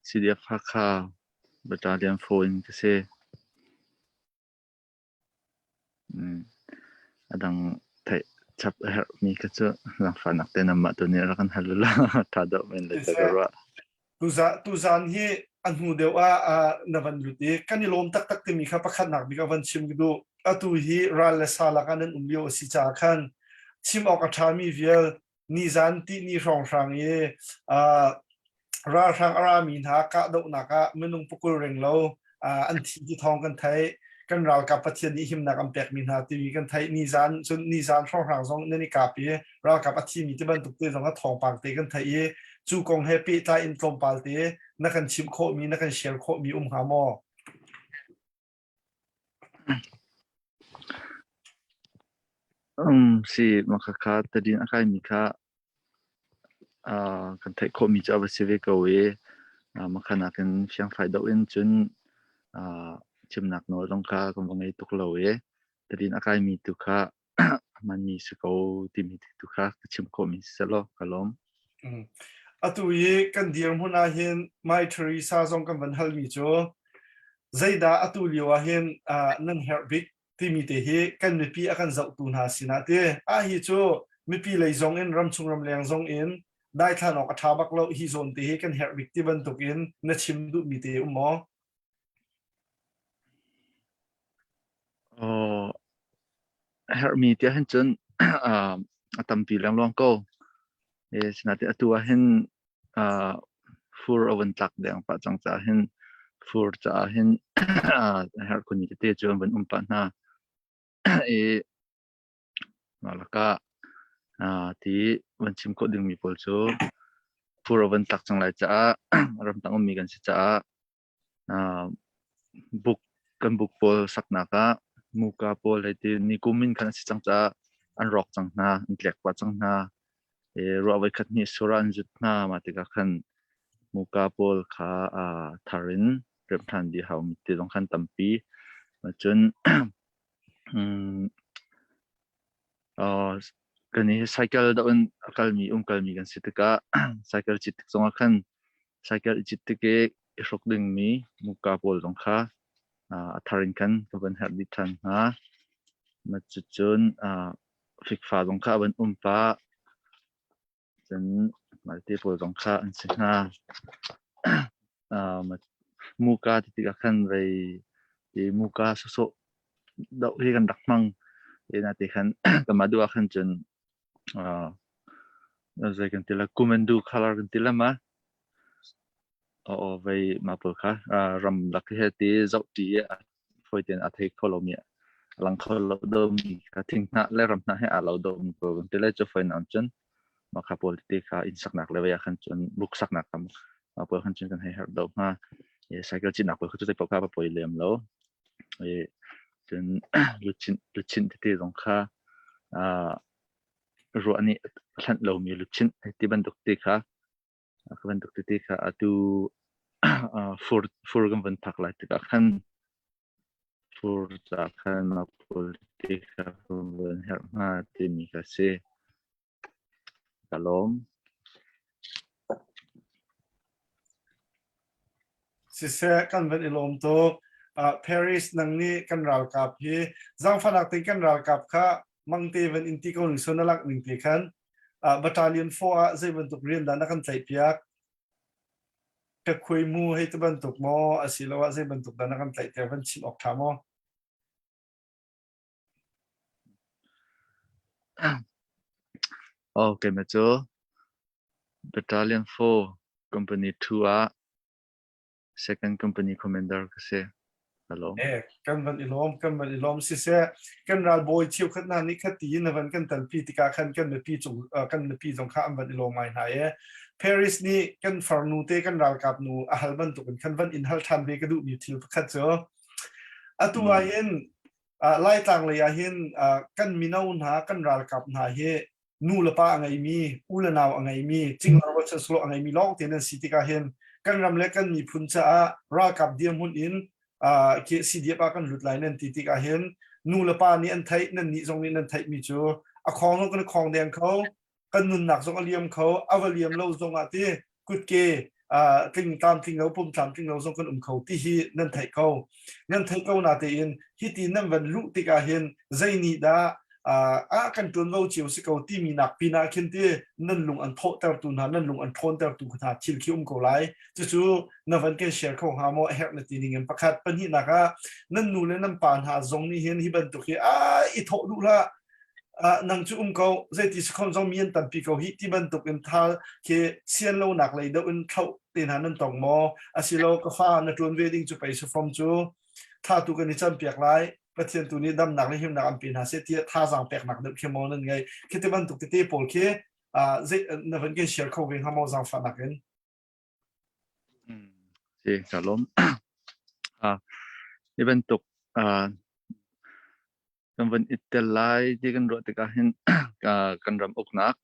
CDF Hakha Battalion 4 in ka si. A dang theih chap a herhmi kha cu zaangfahnak te nanmah tu nih rak kan hal ulaw ṭha deuh men lai tiah ka ruah. Tuzaan hi a hnu deuh ah na van lut i kan i lawm taktak timi kha pakhatnak bik a van chim ka duh. Atu hi ral le sa lakah nan um lio a si caah khan chim awk a ṭhami vial nizan tihni hrawnghrang i ralhrang a rami hna kahdohnak ah minung pakul reng lo an thi ti thawng kan theih. Kan ralkap Pathian nih himnak an pekmi hna timi kan theih. Nizan cun nizan hrawnghrang zong nan i kap i ralkap a thimi ti bantuk te zong a thawngpang te kan theih i cu kong he pehtlai in tlawmpal te na kan chimh khawhmi na kan share khawhmi um hnga maw? Si, makhakha tadin a kaimi kha kan theih khawhmi cu a va si ve ko i makha nakin fiangfai deuh in cun chimnak nawl zong kha kan va ngei tuk lo i tadin a kaimi tu kha a hmanmi si ko timi tu kha ka chim khawhmi si selaw ka lawm. Atu i kan dirhmun ah hin Mai Theresa zong kan van halmi cu zeidah atu lio ah hin nan herh bik timi te hi kan mipi a kan zohtu hna sinah ti ah hi cu mipi lei zong in ramchung ramleng zong in daithlan awk a ṭha bak lo hi zawn te hi kan herh bik ti bantuk in na chim duhmi te um maw? Aw, a herhmi tiah hin cun a tampi lengluang ko. Sinain atu ah hin fur a vun tlak deng pah cang caah hin fur caah hin a herh khunmi tete cu an vun um pah hna. I mah lakah ti van chim khawh dingmi pawl cu fur a vun tlak cang lai caah ramtang ummi kan si caah Buk kan buk pawl saknak ah muka pawl hei ti nikum in khan a si cang caah an rawk cang hna, an tlek pah cang hna. I ruah voikhat hnih sur ah an zut hna. Mah tikah khan muka pawl kha thar in remh ṭhan dih hau mi ti zong khan tampi. Cun kan i cycle doh in a kalmi umkalmi kan si tikah cycle cit tik zongah khan cycle i cit tik i i hruk dingmi muka pawl zong kha a thar in khan ka van herh dih ṭhan hna. Mah cucun fikfa zong kha a van um pah. Cun malte pawl zong kha an si hna. Muka ti tikah khan vei i muka sawsawh doh hi kan rak hmang. Naite khan kanmah duh ah khan cun zei kan ti la kumandu color kan ti la ma. Aw vei mah pawl kha ramlak hi ti zohṭi i fawi tein a thei kho lomi a lang kho lo deuhmi kha thinghnah le ramhnah he aa lo deuhmi pawl kan ti lai cu fawi nain cun mah kha pawl tete kha inn saknak le vei ah khan cun buk saknak kha mah pawl khan cun kan hei herh deuh hnga. I cycle citnak pawl kha cu zei paoh kha a poi lem lo. I cun luchin luchin tete zong kha ruah nih a hlanh lomi luchin ti bantuk te kha Ka bantuk tete kha atu fur fur kan van phak lai tikah khan fur ca khan mah pawl te kha kan van herh hnga timi kha si. Ka lawm. Siseh kan van i lawm tuk. Uh, Paris nang nih kan ralkap hi zaangfahnak tein kan ralkap kha mangte van in ti ko ning so na lak ning te khan battalion 4 ah zei bantuk rian dah na kan tlaihpiak? Ka khuai mu hei ti bantuk maw asiloah zei bantuk dah na kan tlaihpiak van chim awk ṭha maw? Oh, keimah cu Battalion 4 Company 2 ah Second Company Commander ka si. Hello. Eh, kan van i lawm, kan van i lawm siseh, kan ralbawi cheukhat hna nih khat ti in van kan talpi tikah khan kan mipi cung kan mipi zong kha an van i lawm ngai hna e. Paris nih kan farnu te kan ralkap nu a hal bantuk in khan van in hal ṭhan ve ka duhmi thil pakhat cu atu ah hin Laitlang lei ah hin kan mino hna kan ralkap hna hi nu le pa a ngeimi, u le nau a ngeimi, cingla rualchan solo a ngeimi lawng te nan si tikah hin kan ram le kan miphun caah ralkap dirhmun in CDF ah kan lut lai nan ti tikah hin nu le pa nih an theih nan nih zong nih nan theihmi cu a khong zong kan khong deng kho kan nunnak zong a liam kho a va liam lo zong ah ti. Kutke tling tlamtling lo pum tlamtling lo zong kan um kho ti hi nan theih ko. Nan theih ko na tein hi ti nan van luh tikah hin zei nih dah a kan ṭuanvo cio si ko timi nak pinah khin ti nan lung an thawhtertu hna nan lung an ṭhawntertu hna thil khi um ko lai. Cucu na van kan share kho hnga maw a herh na ti ning in pakhat pahnihnak ah nan nu le nan pa hna zong nih hin hi bantuk hi a i thawh duh hlah nang cu um ko zeiti sikhom zong mi an tampi ko hi ti bantuk in thal khi sian lonak lei deuh in thloh te hna nan tong maw asilo ka fa na ṭuan ve ding cu pei sifom cu tha tu kan i campiak lai Pathian tu nih damnak le himnak an pe hna seh tiah thazaang peknak deuh khi maw nan ngei khi ti bantuk tete pawl khi zei na van kan share kho ve hnga maw zaangfahnak in Si, ka lawm. Hi bantuk kan van i tel lai ti kan ruah tikah hin kan ram uknak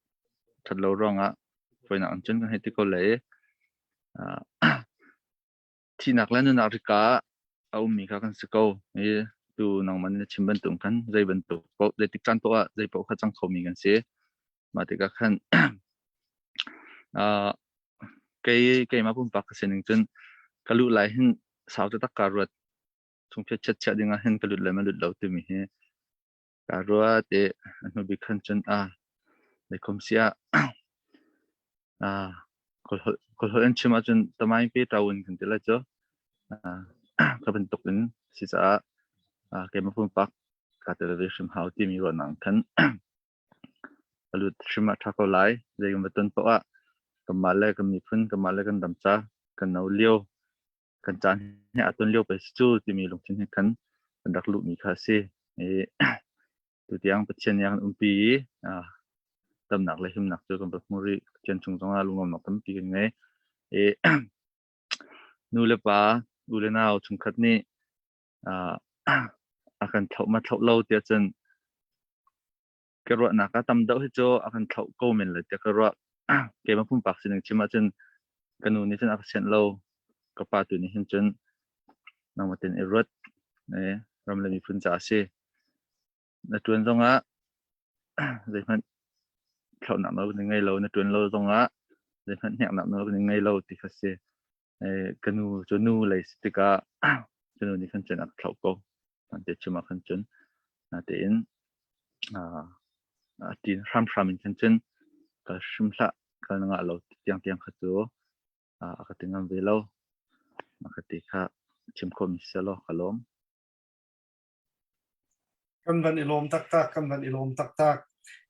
ṭhat lo ruangah fawinak in cun kan hei ti ko lai i thihnak le nunnak rika ah a ummi kha kan si ko. Hi tu nangmah nih na chim bantuk khan zei bantuk paoh zeitik caan paoh ah zei paoh kha cang khomi kan si. Mah tikah khan kei keimah pumpak ka sining cun ka luh lai hin sau taktak kaa ruat. Chungphiat chiatchiah ding ah hin ka lut le ma lut lo timi hi kaa ruat i a hnu bik khan cun a leikhom si ah kawlholh in chim ahcun tamain pe ṭawun kan ti lai cu. Ka bantuk in si caah keimah pumpak kaa tel ve hrim hau timi ruahnak khan A lut hrim ah ṭha ko lai. Zei kan va ton paoh ah kanmah le kan miphun, kanmah le kan ram ca, kan no lio, kan caan he aa ton lio pei si cu timi lungthin he khan kan rak luhmi kha a si. I tutiang Pathian nih a kan umpi i damnak le himnak cu kan va hmu rih. Pathian chung zongah lunglawmhnak tampi kan ngei. I nu le pa, u le nau chungkhat nih a kan thlauh ma thlauh lo tiah cun ka ruahnak ah tam deuh hi cu a kan thlauh ko men lai tiah ka ruah. Keimah pumpak sining chim ahcun ka nu nih cun a ka sianh lo. Ka pa tu nih hin cun nangmah tein i ruat ram le miphun caah a si. Na ṭuan zongah zeihmanh thlauhnak nawl kan ngei lo, na ṭuan lo zongah zeihmanh hneknak nawl kan ngei lo ti kha si. Ka nu cu nu lei si tikah ka nu nih khan cun a ka thlauh ko. Te chim ah khan cun natein a ti hramhram in khan cun kal hrim hlah kal na ngah lo tiang tiang kha cu a ka ti ngam ve lo. A ka ti kha chim khawhmi si law ka lawm. Kan van i lawm taktak, kan van i lawm taktak.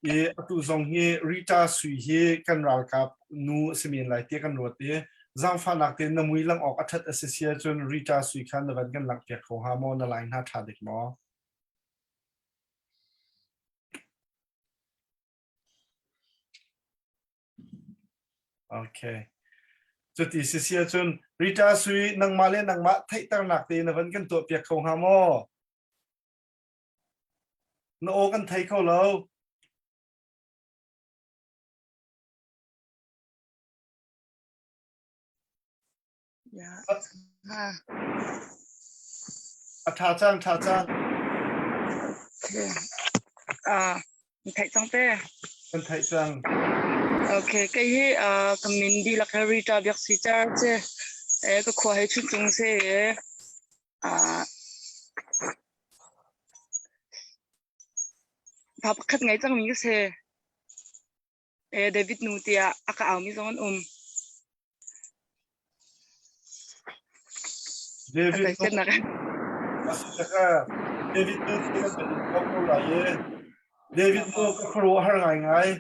I atu zong hi Rita Sui hi kan ralkap nu a si men lai tiah kan ruat i zaangfahnak tein na mui lang awk a ṭhat a si si ahcun Rita Sui kha na van kan langhpiak kho hnga maw? Na line hna ṭha dik maw? Okay. Cuti si si ahcun Rita Sui nangmah le nangmah theihternak te na van kan tuahpiak kho hnga maw? Na aw kan thei kho lo. Ya. Ha. A ṭha cang, ṭha cang. Okay. Ah, theih cang te. Kan theih cang. Okay, kei hi ah ka min dihlak he Rita Biak Si Car che eh ka khua he Chuncung se eh ah pa pakhat ngei cang mi ka si. Eh David nu tiah a ka au mi zong an um. David David nu ti kan ko ko lai i David nu ka khuaruah har ngaingai.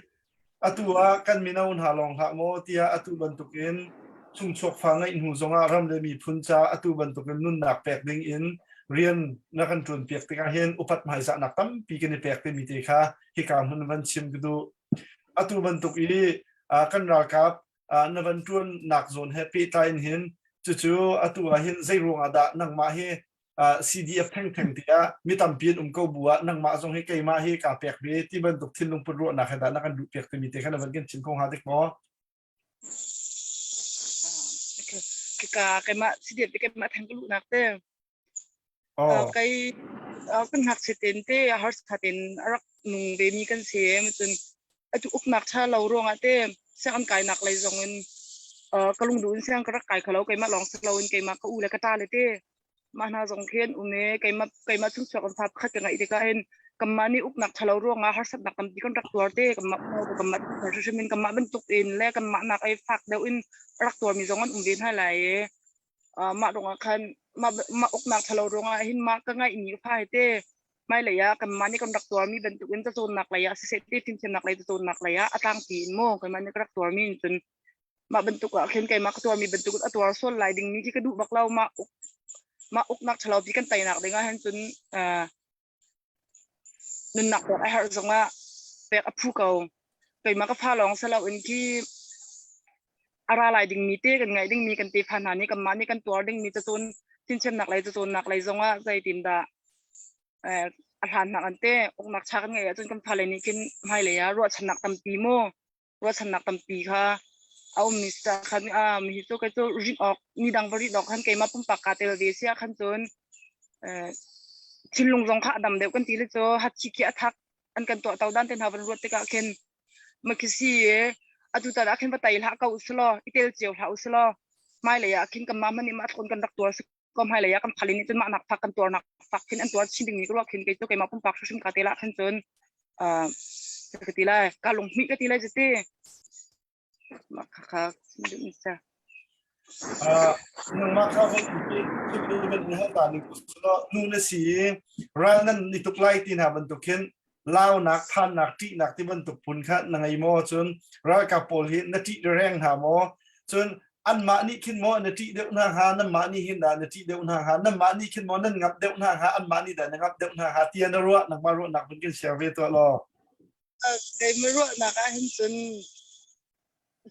Atu ah kan mino hna lawng hlah maw tiah atu bantukin chungchuak fa ngeih hnu zongah ram le miphun ca atu bantukin nunnak pek ding in rian na kan ṭuan piak tikah hin upat hmaizahnak tampi kan i pek timi te kha hika hmun van chim ka duh. Atu bantuk i kan ralkap na van ṭuannak zawn he pehtlai in hin cucu atu ah hin zei ruangah dah nangmah hi CDF thengtheng tiah mi tampi an um ko bu ah nangmah zong hi keimah hi kaa pek ve ti bantuk thinlung put ruahnak he dah na kan duh piak timi te kha na van kan chim kho hnga dik maw? Ka keimah CDF te keimah theng ka luhnak te Kei kan ngakchia tein te harsa tein a rak nung vemi kan si. Cun atu uknak ṭha lo ruangah te sianginn kainak lei zong in Ka lungduh in siang ka rak kai kho lo. Keimah lawng si loin keimah ka u le ka ṭa le te mah hna zong khi an um i keimah keimah chungchuak kan fa pakhat ka ngeih tikah hin kanmah nih uknak ṭhalo ruangah harsatnak tampi kan rak tuar te. Kanmah kanmah hrim in kanmah bantuk in le kanmah nak ei fak deuh in rak tuarmi zong an um ve hna lai i mah ruangah khan mah mah uknak ṭhalo ruangah hin mah ka ngeihmi ka fa hi te hmailei ah kanmah nih kan rak tuarmi bantukin cacawnnak lei ah siseh te fimthiamnak lei cacawnnak lei ah a tlangpi in maw keimah nih ka rak tuarmi in cun mah bantuk ah khin keimah ka tuarmi bantuk a tuar sual lai dingmi khi ka duh bak lo. Mah uk mah uknak ṭhalo pi kan teinak ding ah hin cun nunnak pek a herh zongah pek a phu ko. Keimah ka fa lawng si loin khi a ra lai dingmi te kan ngaih dingmi kan tefa hna nih kanmah nih kan tuar dingmi cacawn fimthiamnak lei cacawnnak lei zongah zeitindah a hlannak an te uknak cha kan ngeih ahcun kan fale nih khin hmailei ah ruahchannak tampi mu ruahchannak tampi kha a ummi ca khan a mi hi cu kei cu rinh awk mi dang va rinh awk khan keimah pumpak kaa tel ve sia khan cun thinlung zong kha a dam deuh kan ti le cu hathi khi a thak an kan tuah to dan te hna van ruat tikah khin makhisi atu tan ah khin va tai hlah ko usulaw i tel cio hlah usulaw hmailei ah khin kan mah hmanh nih mah thlun kan rak tuar si ko. Hmailei ah kan phalin nih cun mah nak fak kan tuar nak fak khin an tuar chin dingmi ka ruah khin kei cu keimah pumpak hrim ka te lah khin cun ka ti lai ka lunghmih ka ti lai jati mah kha kha sa. Nangmah kha van ni hal ta ning nu na si ral nan ni tuk lai ti hna bantuk khin launak phannak ṭihnak ti bantuk phun kha na ngei maw? Cun ralkap pawl hi na ṭih reng hna maw? Cun anmah nih khin maw na ṭih deuh hna hnga, nanmah nih hin dah na ṭih deuh hna hnga, nanmah nih khin maw nan ngamh deuh hna hnga, anmah nih dah na ngamh deuh hna hnga tiah na ruah? Nangmah ruahnak vun kan share ve tuah law. Keimah ruahnak ah hin cun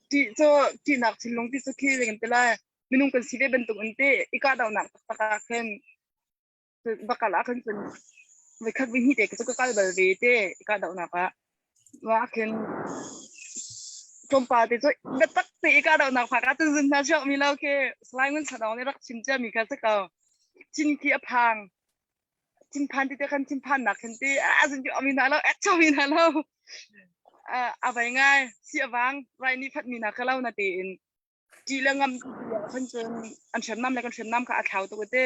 ṭih cu ṭihnak thinlung ti cu khi kan ti lai minung kan si ve bantuk in te i kahdohnak taktak ah khin bakal ah khan cun voikhat voihnih te cu ka kal bal ve te i kahdohnak ah. Mah khin tlawmpal te cu biatak te i kahdohnak phak ah cun zun hna chuak mi lo khi Salai Ngun Sadawng nih rak chim cia mi kha si ko. Thin khi a phang thinphan ti te khan thinphannak khin ti a zun mi hna lo ek mi hna lo a vai ngai si awang rai ni phat mi hna kha lo na tein ṭih le ngam khan cun an hriamnam le kan hriamnam kha a thlau tuk te.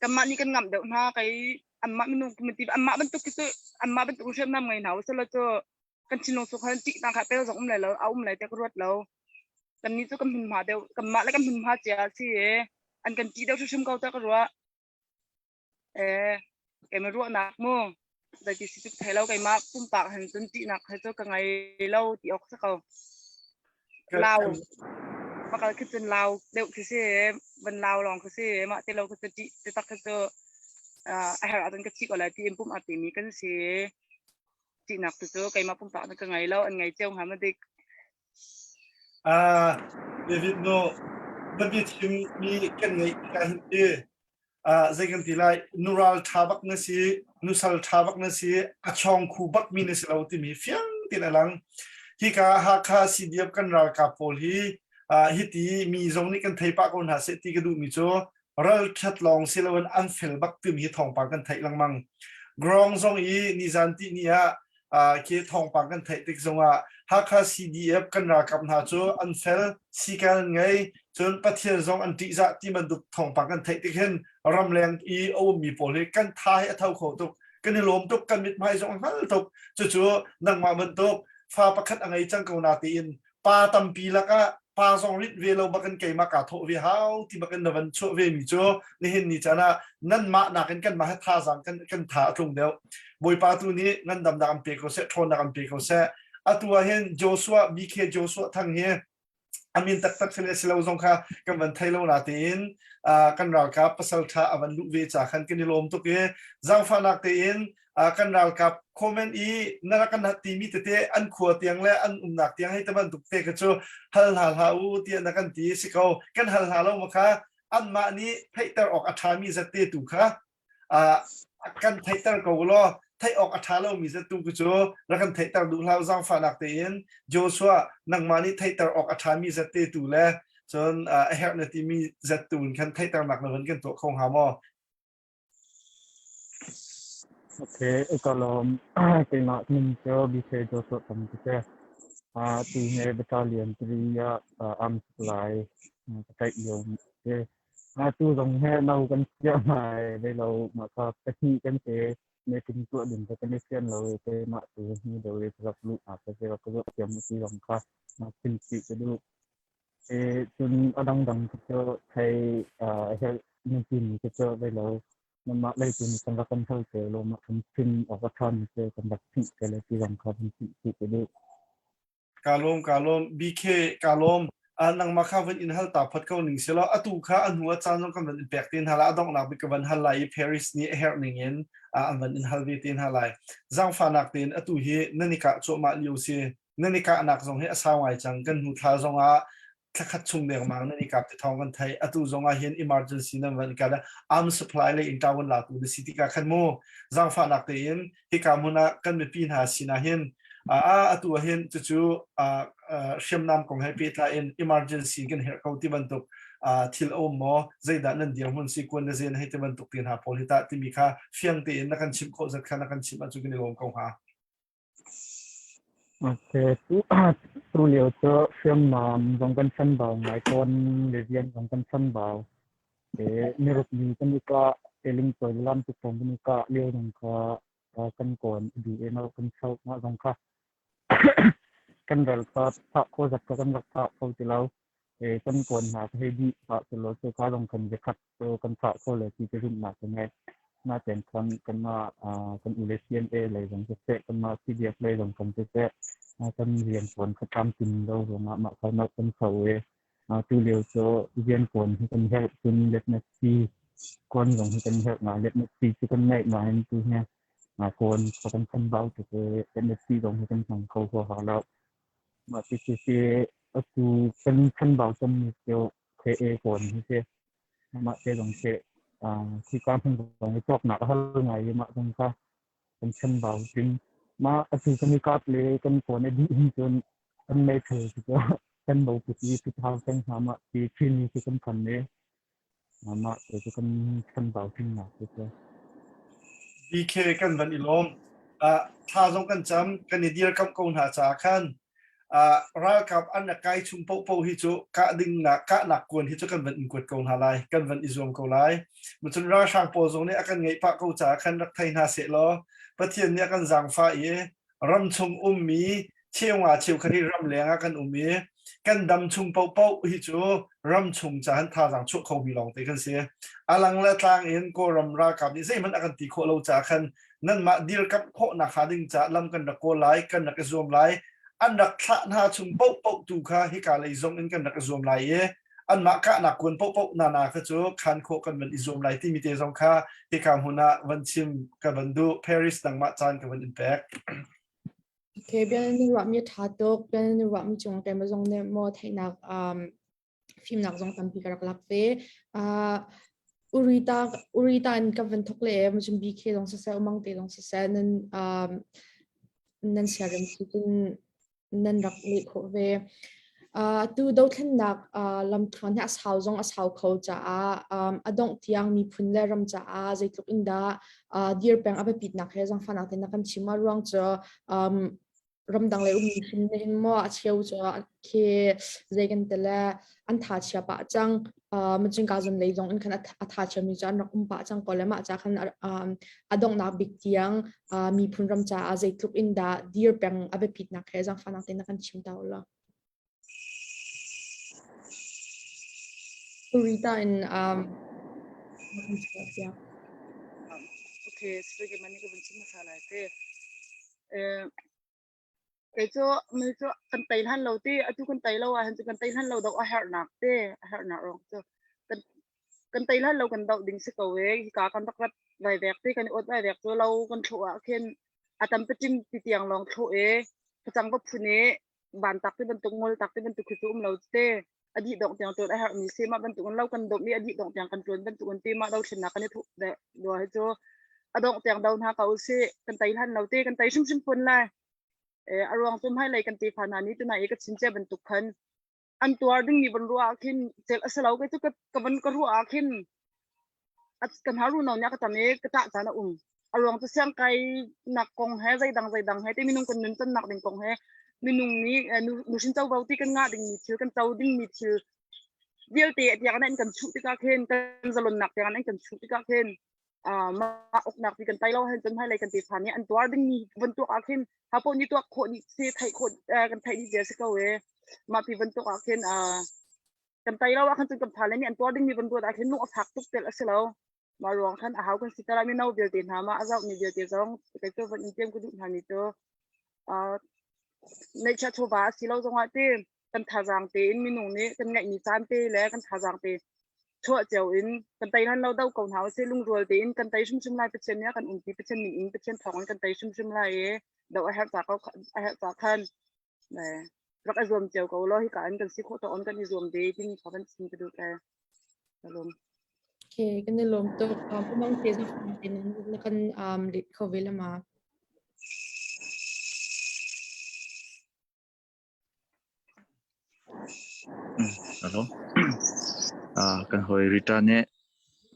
Kanmah nih kan ngamh deuh hna kei anmah minung anmah bantuk khi cu anmah bantuk hriamnam ngei hna usila cu kan thinlung cu khan ṭihnak kha pel zong um lai lo a um lai te ka ruat lo. Kannih cu kan hmunhma deuh kanmah le kan hmunhma cia si i an kan ṭih deuh hrimhrim ko ta ka ruah. Eh, keimah ruahnak mu. Zeiti si cu thei lo keimah pumpak hin cun ṭihnak he cu ka ngei lo ti awk si ko. Lau bakal khi cun lau deuh khi si van lau lawng khi si mah ti lo khi cu ṭih ti tak khi cu a herh ahcun ka thi ko lai ti in pum a pemi kan si. Ṭihnak tu cu keimah pumpak nih ka ngei lo an ngei cio hnga ma dik. Ah, David no na biachim mi kan ngeih tikah hin ti zei kan ti lai nural ṭha bak na si nusal ṭha bak na si a chawng khu bak mi na si lo timi fiang tin a lang. Hika Hakha CDF kan ralkap pawl hi hiti mi zong nih kan thei pah ko hna seh ti ka duh mi cu ralṭhat lawng si loin an fel bak timi hi thawngpang kan theih lengmang. Grong zong i nizan ti ni ah khi thawngpang kan theih tik zongah Hakha CDF kan ralkap hna cu an fel, sikan an ngei, cun Pathian zong an ṭihzah ti bantuk thawngpang kan theih tik hin ramleng i a ummi pawl hi kan tha hi a tho kho tuk. Kan i lawm tuk, kan mithmai zong a hngal tuk. Cucu nangmah bantuk fa pakhat a ngei cang ko na tiin pa tampi lakah pa zong rit ve lo bakin keimah kaa thawh ve hau ti bakin na van chuah ve mi cu nihin ni caan ah nanmah nakin kanmah he thazaang kan kan tha a tlung deuh. Bawipa tu nih ngandamnak an pe ko seh, ṭhawnnak an pe ko seh. Atu ah hin Joshua BK Joshua Thang hi amin taktak si le si lo zong kha kan van thei lo na tein kan ralkap pasal ṭha a van luh ve ca khan kan i lawm tuk i zaangfahnak tein kan ralkap comment i na rak kan timi tete an khua tiang le an umnak tiang hei te bantuk te kha cu hal hna hlah u tiah na kan ti si ko. Kan hal hna lo ma kha anmah nih theihter awk a ṭhami zat te tu kha kan theihter ko law theih awk a ṭha lomi zat tu cu rak kan theihter duh hlah zaangfahnak tein Joshua nangmah nih theihter awk a ṭhami zat te tu le cun a herh na timi zat tu in khan theihternak na van kan tuah kho hnga maw? Okay, ka lawm. Keimah min cu BK Joshua Tam ka si. Tu he battalion 3 ah arms supply ka tlaih lio si. Tu zong he no kan chiah ngai ve lo mah kha pahnih kan te meeting tuah ding kha kan i fian lo i keimah tu hi deuh i ka rak luh nak ka si rak ka zoh thiam ti zong kha chim chih ka duh. Cun a dangdang cu thei a herh nan timi cu cu ve lo. Nanmah lei tu nih kan rak kan hal te law mah kan chim awk a ṭhami cu kan rak chimh te le ti zong kha van chimh chih ka duh. Ka lawm, ka lawm. BK, ka lawm. Nangmah kha van in hal ta phot ko ning selaw atu kha a hnu a caan zong kan van in pek te hna lai. A donghnak bik ka van hal lai i Paris nih a herh ning in an van in hal ve te hna lai. Zaangfahnak tein atu hi nan i kah cuahmah lio si. Nan i kahnak zong hi a sau ngai cang. Kan hnu thla zong ah thlakhat chung dengmang nan i kap ti thawng kan theih. Atu zong ah hin emergency nan van kal arm supply le in ṭawan latu na si tikah khan mu zaangfahnak tein hika hmun ah kan mipi hna sinah hin a atu ah hin cucu hriamnam kong he pehtlai in emergency kan herh ko ti bantuk thil a um maw zeidah nan dirhmun si kuan na zen hei ti bantuk te hna pawl hi tah timi kha fiang tein na kan chimh khawh zat kha na kan chimh ahcun kan i lawm ko hnga. Tu lio cu hriamnam zong kan chanbau ngai tawn, le rian zong kan chanbau. Miruk mi kan i kah, lingtawi le lamtukthawng kan i kah lio zong kha kan kawn a dih i kan choh mah zong kha kan ral kha thah khawh zat kha kan rak thah kho ti lo. Kan kawn hna kha hei dih hlah sehlaw cu ka zong khan biakhat cu kan thah kho le ti ka zumhnak ka ngei. Natein khan kanmah kan u le CNA lei zong siseh, kanmah CDF lei zong kan siseh, kan rian ṭuan kha tlamtlin lo ruangah mah kha kan kho i tu lio cu rian ṭuan hi kan herh cun letnasi kuan zong hi kan herh ngai. Letnasi cu kan ngeih nain tu hi kawn kha kan chambau tuk i letnasi zong hi kan hmang kho huaha lo. Mah ti si atu kan chambau cemmi cu KA kawn hi si. Mah te zong khi khika hmun zong i cawknak a hal ngai i mah zong kha kan chambau ding. Mah atu kan i kap le kan kawn a dih hin cun kan meithal cu kan bo put i thau peng hna mah ti Chinmi khi kan phan i mah te cu kan chambau dingnak cu si. BK kan van i lawm. Thla zong kan cam, kan i dirkamh ko hna caah khan ralkap an rak kai chung paohpaoh hi cu kah ding nak kahnak kuan hi cu kan van in kuat ko hna lai kan van i zuam ko lai cun ralhrang pawl zong nih a kan ngeih pah ko caah khan rak thei hna seh law Pathian nih a kan zaangfah i ram chung ummi cheunga cheukhat hi ram leng ah kan um i kan dam chung paohpaoh hi cu ram chung cahan thazaang chuah khomi lawng te kan si alang le tlang in Kawlram ralkap nih zeihmanh a kan ti khawh lo caah khan nanmah dirkamh khawhnak hnga ding caah lam kan rak kawl lai kan rak i zuam lai an rak thlah hna chung paohpaoh tu kha hika lei zong in kan rak i zuam lai i anmah kahnak kuan paohpaoh nana kha cu khan khawh kan van i zuam lai timi te zong kha hika hmun ah van chim ka van duh Paris nangmah caan ka van in pek Okay, bia nan ruahmi a ṭha tuk. Bia nan ruahmi cung keimah zong nih maw theihnak um, fimnak zong tampi ka rak lak ve. Uh, Urita Urita in ka van thok le macun BK zong siseh umang te zong siseh nan um, nan siarem si cun nan rak leh khawh ve. Uh, tu dothlennak uh, lamthluan hi a sau zong a sau kho caah um, a dongh tiang miphun le ram caah zeitluk in dah uh, dir peng a biapitnak he zangfahnak tein na kan chim a ruang cu um, ramdang lei ummi hrim nih hin maw a cheu cu khi zei kan ti le an tha chia pah cang macun ka zon lei zong in khan a tha chiami cu an rak um pah cang ko le mah ca khan a donghnak bik tiang miphun ram caah zeitluk in dah dir peng a biapitnak he zaangfahnak tein na kan chim ta ulaw. Rita in um, Okay, sige mani ko bin chim hmasa lai te. Eh kei cu mi cu kan tei hlan lo ti atu kan tei lo ahhin cu kan tei hlan lo doh a herhnak te a herhnak ruang cu kan kan tei hlan lo kan doh ding si ko e hika kan rak rat vai vek ti kan i ot vai vek cu lo kan thluh ah khin a tam paṭim ti tiang lawng thluh e facang va phun i van tak ti bantuk ngol tak ti bantuk khi cu um lo te a dih dongh tiang tuan a herhmi si mah bantuk in lo kan dawmh i a dih dongh tiang kan tuan bantuk in ti mah dothlennak kan i thuh dua hi cu a dongh tiang do hna ko usih kan tei hlan lo te kan tei hrimhrim fawn lai a ruang cu hmailei kan tefa hna nih tunai i ka chim cia bantuk khan an tuar dingmi van ruah ah khin cel a si lo kei cu ka van ka ruah ah khin kan haru no nya ka tam i ka ṭah caan a um a ruang cu siang kai nak kong he zeidang zeidang he te minung kan nun can nak ding kong he. Minung nih nuhrin covo ti kan ngah dingmi thil kan co dingmi thil vialte tiang an kan chuh tikah khin kan zalonnak tiang an kan chuh tikah khin mah uknak ti kan tai lo hen cun hmailei kan tefa nih an tuar dingmi van tuak ah khin hapo ni tuak khawh ni se theih khawh kan theih ni si ko e mah ti van tuak ah khin kan tai lo ah khan cun kan fa le nih an tuar dingmi van ruat ah khin lung a fak tuk tel a si lo. Mah ruang khan a hau kan si tala mino vialte hna ma a zoh mi vialte zong kei cu van in tiam ka duh hna mi cu neihchiah chawva a si lo zongah ti kan thazaang tein minung nih kan ngeihmi caan te le kan thazaang te chuah cio in kan tei hlan lo do ko hna usih. Lungrual tein kan tei hrimhrim lai. Pathian nih a kan umpi. Pathian min in Pathian thawng in kan tei hrimhrim lai i do a herh ca ko a herh ca khan rak i zuam cio ko law hika in kan si khawh tawk in kan i zuam ve timi kha kan chim ka duh e. Ka lawm. Okay, kan i lawm tuk. Pumang te zong na kan let kho ve lama. Hello. Kan hawi Rita nih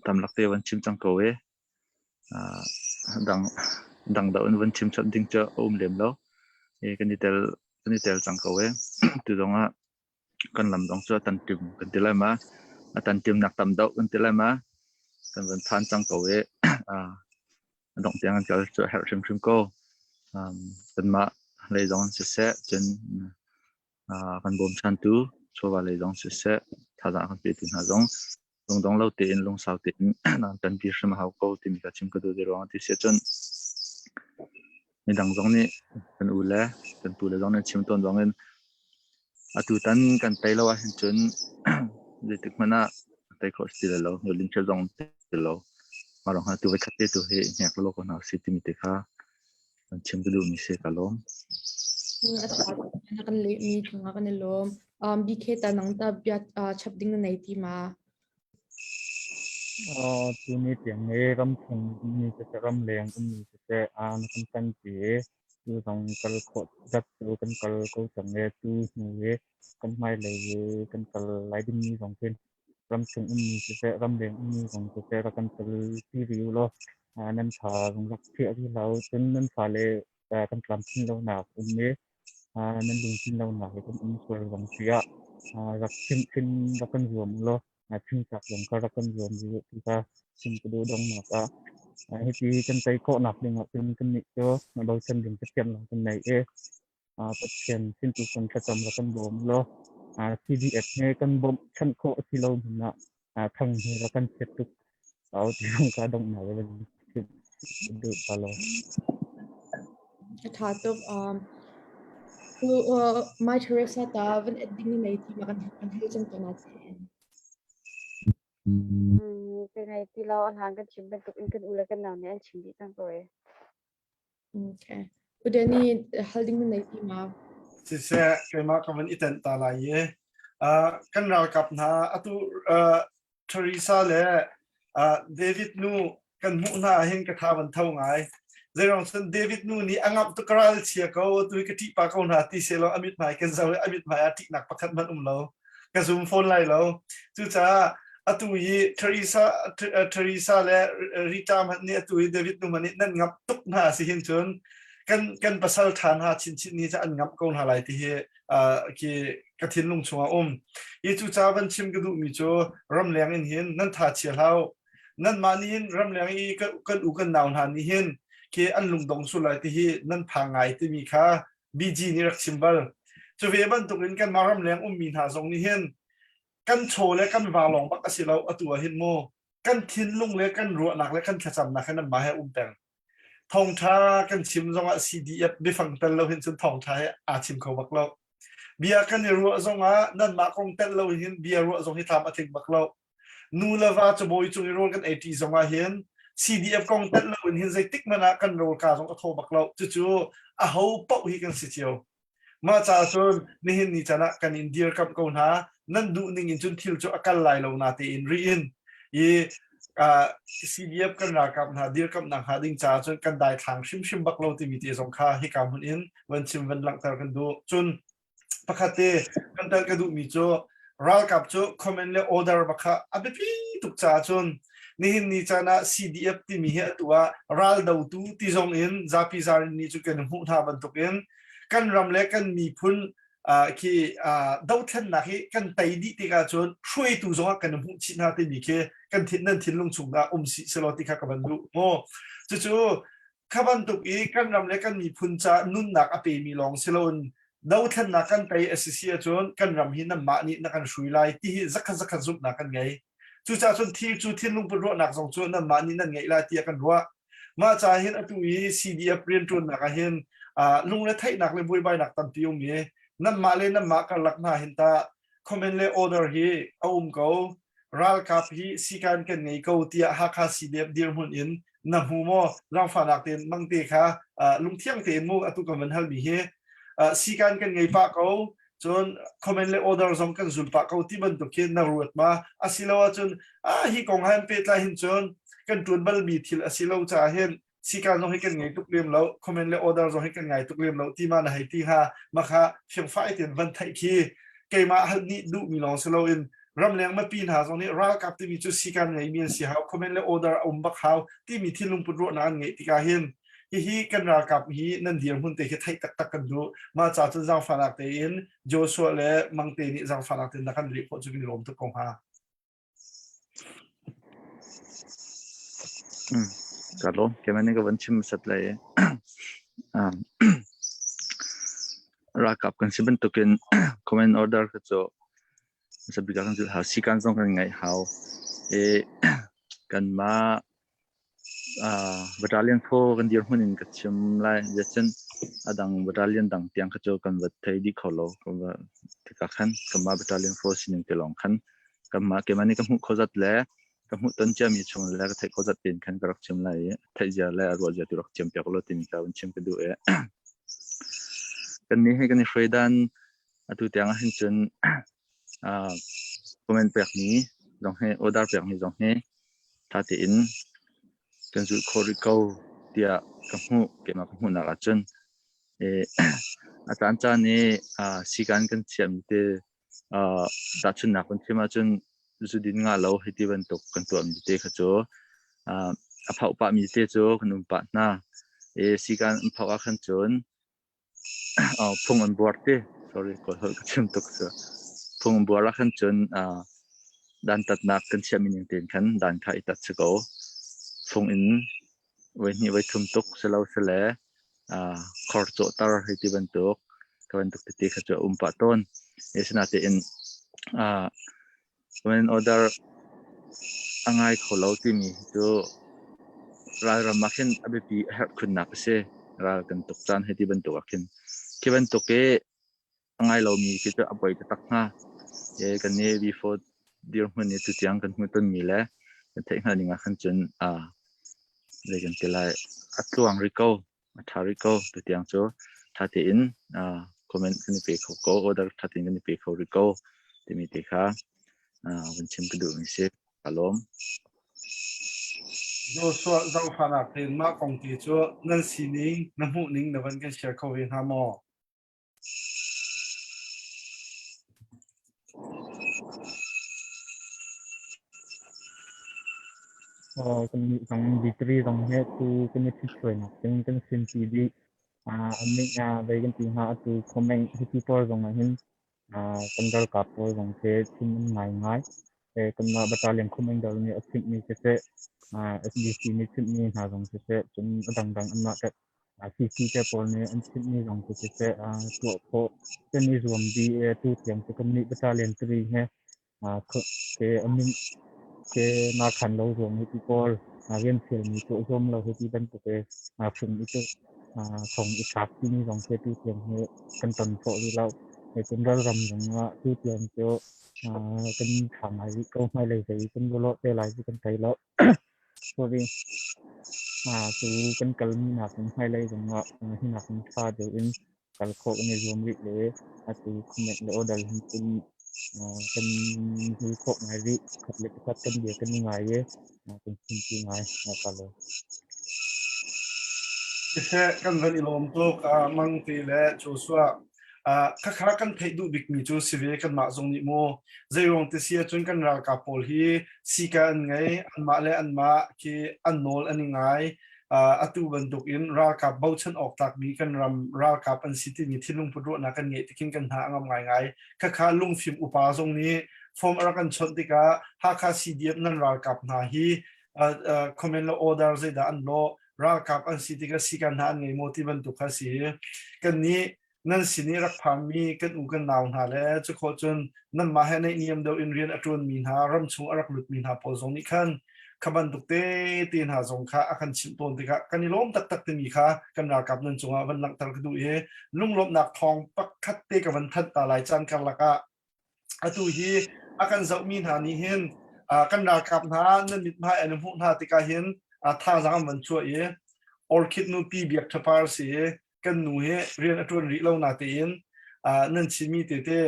tamlak te van chim cang ko e. Dang dang deuh in van chim chap ding cu a um lem lo. E kan i tel kan i tel cang ko e. Tu zong ah kan lam zong cu a tan tim kan ti lai ma. A tan tim nak tam deuh kan ti lai ma. Kan van phan cang ko e. A dongh tiang an kal cu a herh hrimhrim ko. Kanmah lei zong siseh, cun kan bawmchantu chawva lei zong siseh, thazaang kan petu hna zong lungdong lo tein lungsau tein nan ṭanpi hrim a hau ko timi kha chim ka duh ti ruangah ti si ahcun midang zong nih kan u le kan pu le zong nih chim tawn bangin atu tan kan tei lo ahhin cun zeitik hmanh ah tei khawh si ti lo, limchia zong ti lo. Mah ruangah tu voikhat te tu hi hnek lo ko hna usih timi te kha kan chim ka duhmi si ka lawm. A ṭha na kan lehmi cungah kan i lawm. BK ta nang ta bia chap ding na nei ti ma? Tuni tiang hi ramchung ummi siseh, ramleng ummi siseh, na kan ṭanpi i tu zong kal khawh zat cu kan kal ko cang i tu hnu i kan hmailei i kan kal lai dingmi zong khin ramchung ummi siseh, ramleng ummi zong siseh rak kan kalpi rih u law nan tha zong rak thiah rih hlah u. Cun nan fale kan tlamtlin lonak um i nan lungtlin lonak i kan um sual zong si ah rak chimhhrin rak kan zuam u law chimchak zong kha rak kan zuam rih u ti kha chim ka duh donghnak ah. Hiti kan tei khawhnak ding ah cun kannih cu bochan ding Pathian lawng kan nei i Pathian sin tu kan thlacam rak kan bawm law CDF he kan bawmh chanh khawh a si lo hmanh ah thang he rak kan chiat tuk au ti zong ka donghnak van chim duh ta lo. A ṭha tuk. My Teresa ta van et ding nei ti ma kan kan hal cang ko na chen. Ka nei ti lo a hlan kan chim bantuk in kan u le kan nau nih an chim dih cang ko e. Okay. Udeni hal ding na nei ti ma? Siseh keimah ka van i tenh ta lai i kan ralkap hna atu Teresa le David nu kan hmuh hna hin ka tha van tho ngai. Zeirong cun David nu nih a ngamh tuk ral chia ko tu ka ṭih pa ko hna ti selaw a mithmai kan zoh i a mithmai ah ṭihnak pakhat hmanh um lo. Ka zum fawn lai lo. Cucaah atu i Teresa Teresa le Rita hmanh nih atu i David nu hmanh nih nan ngamh tuk hna si hin cun kan kan pasal ṭha hna chinchin ni cu an ngamh ko hna lai ti hi khi ka thinlung chungah um. Hi cu ca van chim ka duhmi cu ramleng in hin nan tha chia hlah u. Nanmah nih hin ramleng i kan u kan nau hna nih hin khi an lungdong sul lai ti hi nan phang ngai timi kha BG nih rak chim bal. Cu ve bantukin kanmah ramleng ummi hna zong nih hin kan chaw le kan va lawng bak a si lo atu ah hin mu kan thinlung le kan ruahnak le kan thlacamnak he nanmah he um peng. Thawngṭha kan chim zongah CDF biafang tel lo hin cun thawngṭha he aa chim kho bak lo. Bia kan i ruah zongah nanmah kong tel lo hin bia ruah zong hi tlam a tling bak lo. Nu le va cabawi cung i rawl kan ei ṭi zongah hin CDF kong tel lo in hin zeitik hmanh ah kan rawl ka zong a thaw bak lo. Cucu aho paoh hi kan si cio. Mah caah cun nihin ni caan ah kan in dirkamh ko hna. Nan duh ning in cun thil cu a kal lai lo na tein ri in i CDF kan ralkap hna dirkamhnak hnga ding caah cun kan daithlang hrimhrim bak lo timi te zong kha hika hmun in van chim van langhter kan duh. Cun pakhat te kan tel ka duhmi cu ralkap cu command le order bakha a biapi tuk caah cun nihin ni caan ah CDF timi hi atu ah ral dotu ti zong in zapi zarin nih cu kan hmuh hna bantukin. Kan ram le kan miphun khi dothlennak hi kan tei dih tikah cun hruaitu zongah kan hmuh chih hna timi khi kan thin nan thinlung chung ah um si selaw ti kha ka van duh mu. Cucu kha bantuk i kan ram le kan miphun ca nunnak a pemi lawng si loin dothlennak kan tei a si si ahcun kan ram hi nanmah nih na kan hrui lai ti hi zakhat zakhat zumhnak kan ngei. Cucaah cun thil cu thinlung put ruahnak zong cu nanmah nih nan ngeih lai tiah kan ruah. Mah ca hin atu i CDF rianṭuannak ah hin lungretheihnak le buaibainak tampi um i nanmah le nanmah karlak hna hin tah comment le order hi a um ko. Ralkap hi sikan kan ngei ko tiah Hakha CDF dirhmun in na hmu maw? Zaangfahnak tein mangte kha lungthiang tein mu atu kan van halmi hi sikan kan ngei pah ko cun comment le order zong kan zul pah ko ti bantuk khi na ruat ma asilo ahcun ah hi kong han pehtlai hin cun kan tuan balmi thil asilo caah hin sikan zong hi kan ngei tuk lem lo comment le order zong hi kan ngai tuk lem lo ti ma na hei ti hnga makha fiangfai ten van theih khi keimah hal nih duh mi lawng si loin ramleng mipi hna zong nih ralkap timi cu sikan ngei mi an si hau comment le order a um bak hau timi thinlung put ruahnak an ngeih tikah hin Hihi kan ralkap hi nan dirhmun te khi theih taktak kan duh. Mah ca cun zaangfahnak tein Joshua le Mangte nih zaangfahnak tein na kan leh khawh cu kan i lawm tuk ko hnga. Ka lawm. Keimah nih ka van chim sat lai. Um, ralkap kan si bantukin command order kha cu sabik ah kan zulh hau. Sikan zong kan ngaih hau. E kanmah Battalion phaw kan dirhmun in ka chim lai. Zeicun a dang battalion dang tiang kha cu kan va thei dih kho lo. Kan va tikah khan kanmah battalion phaw sining te lawng khan kanmah keimah nih ka hmuh khawh zat le ka hmuh ton ciami chung le ka theih khawh zat tein khan ka rak chim lai i theih zia le a ruah zia tu rak thiam piak ulaw timi kha vun chim ka duh i kannih hi kan i hruai dan atu tiang ah hin cun comment pekmi zong hi order pekmi zong hi ṭha tein kan zulh khawh rih ko tiah ka hmuh keimah ka hmuhnak ahcun a caan caan i sikan kan chiahmi te tahchunhnak kan chim ahcun zudin ngah lo hei ti bantuk kan tuahmi te kha cu a phauh pahmi te cu kan um pah hna i sikan an phauh ah khan cun Phung an buar ti. Sorry, Kawl holh ka chim tuk cu. Phung an buar ah khan cun dantatnak kan chiahmi ning tein khan dan kha i tat si ko. Phung in voi hnih voi thum tuk si lo sile khor cawhter hei ti bantuk ka bantuk tete kha cu a um pah tawn. Asinain Order a ngai kho lo timi hi cu ralram ah khin a biapi a herh khunnak a si. Ral kan tuk caan hei ti bantuk ah khin. Khi bantuk i a ngai lomi khi cu a poi taktak hnga. Kan nih before dirhmun i tutiang kan hmuh tonmi le kan theih hngalh ning ah khan cun zei kan ti lai, a tluang rih ko. A ṭha rih ko. Tutiang cu ṭha tein comment kan i pe kho ko, order ṭha tein kan i pe kho rih ko timi te kha vun chim ka duhmi si. Ka lawm. Joshua zaangfahnak tein mah kong te cu nan sining, na hmuhning na van kan share kho ve hnga maw? Kannih zong degree zong hi tu kan i ṭhithruainak ding kan simpi dih. Annih zei kan ti hnga atu comment hiti pawl zong ah hin kan ralkap pawl zong khi chim an ngaingai. Kanmah battalion commander nih a chimhmi siseh, SDC nih chimhmi hna zong siseh, cun a dangdang anmah CC te pawl nih an chimhmi zong cu siseh tuah khawh kan i zuam dih i atu tiang cu kannih battalion 3 he ke amin ke na khan lo ruang hi ti pawl rian fialmi tuah zuam lo hi ti bantuk i phung i cu thong i thlak timi zong khi tu tiang hi kan ton khawh rih lo. Cun ralram zong ah tu tiang cu kan tha ngai rih ko hmailei zei kan ruah te lai cu kan thei lo. Sorry. Cu kan kalmi nakin hmailei zongah hi nakin ṭha deuh in kal khawh kan i zuam rih le atu comment le order hin cun kan hul khawh ngai rih. Pakhat le pakhat kan bia kan i ngai i kan chimpi ngai. Ka lawm. Siseh kan van i lawm tuk Mangte le Joshua. Khakha kan theih duh bikmi cu si ve kanmah zong nih mu zeiruang ti si ahcun kan ralkap pawl hi sika an ngei anmah le anmah khi an nawl an i ngai. Atu bantuk in ralkap bochan awk tlakmi kan ram ralkap an si timi thinlung put ruahnak kan ngeih tikin kan hna a ngam ngaingai. Khakha lungfim upa zong nih form a rak kan chawnh tikah Hakha CDF nan ralkap hna hi comment le order zeidah an lawh ralkap an si tikah sikan hna an ngei maw ti bantuk kha si. Kan nih nan sin i rak phanmi kan u kan nau hna le cukhawh cun nanmah he naihniam deuh in rian a ṭuanmi hna ramchung a rak lutmi hna pawl zong nih khan kha bantuk te te hna zong kha a kan chimh tawn tikah kan i lawm taktak timi kha kan ralkap nan cungah van langhter ka duh i lunglawmhnak thawng pakhat te ka van thanh ta lai caan karlak ah Atu hi a kan zohmi hna nih hin kan ralkap hna nan mithmai an i hmuh hna tikah hin thazaang an van chuah i Orchid nu Pi Biak Ṭha Par si i kan nu hi rian a ṭuan rih lo natein nan chimmi tete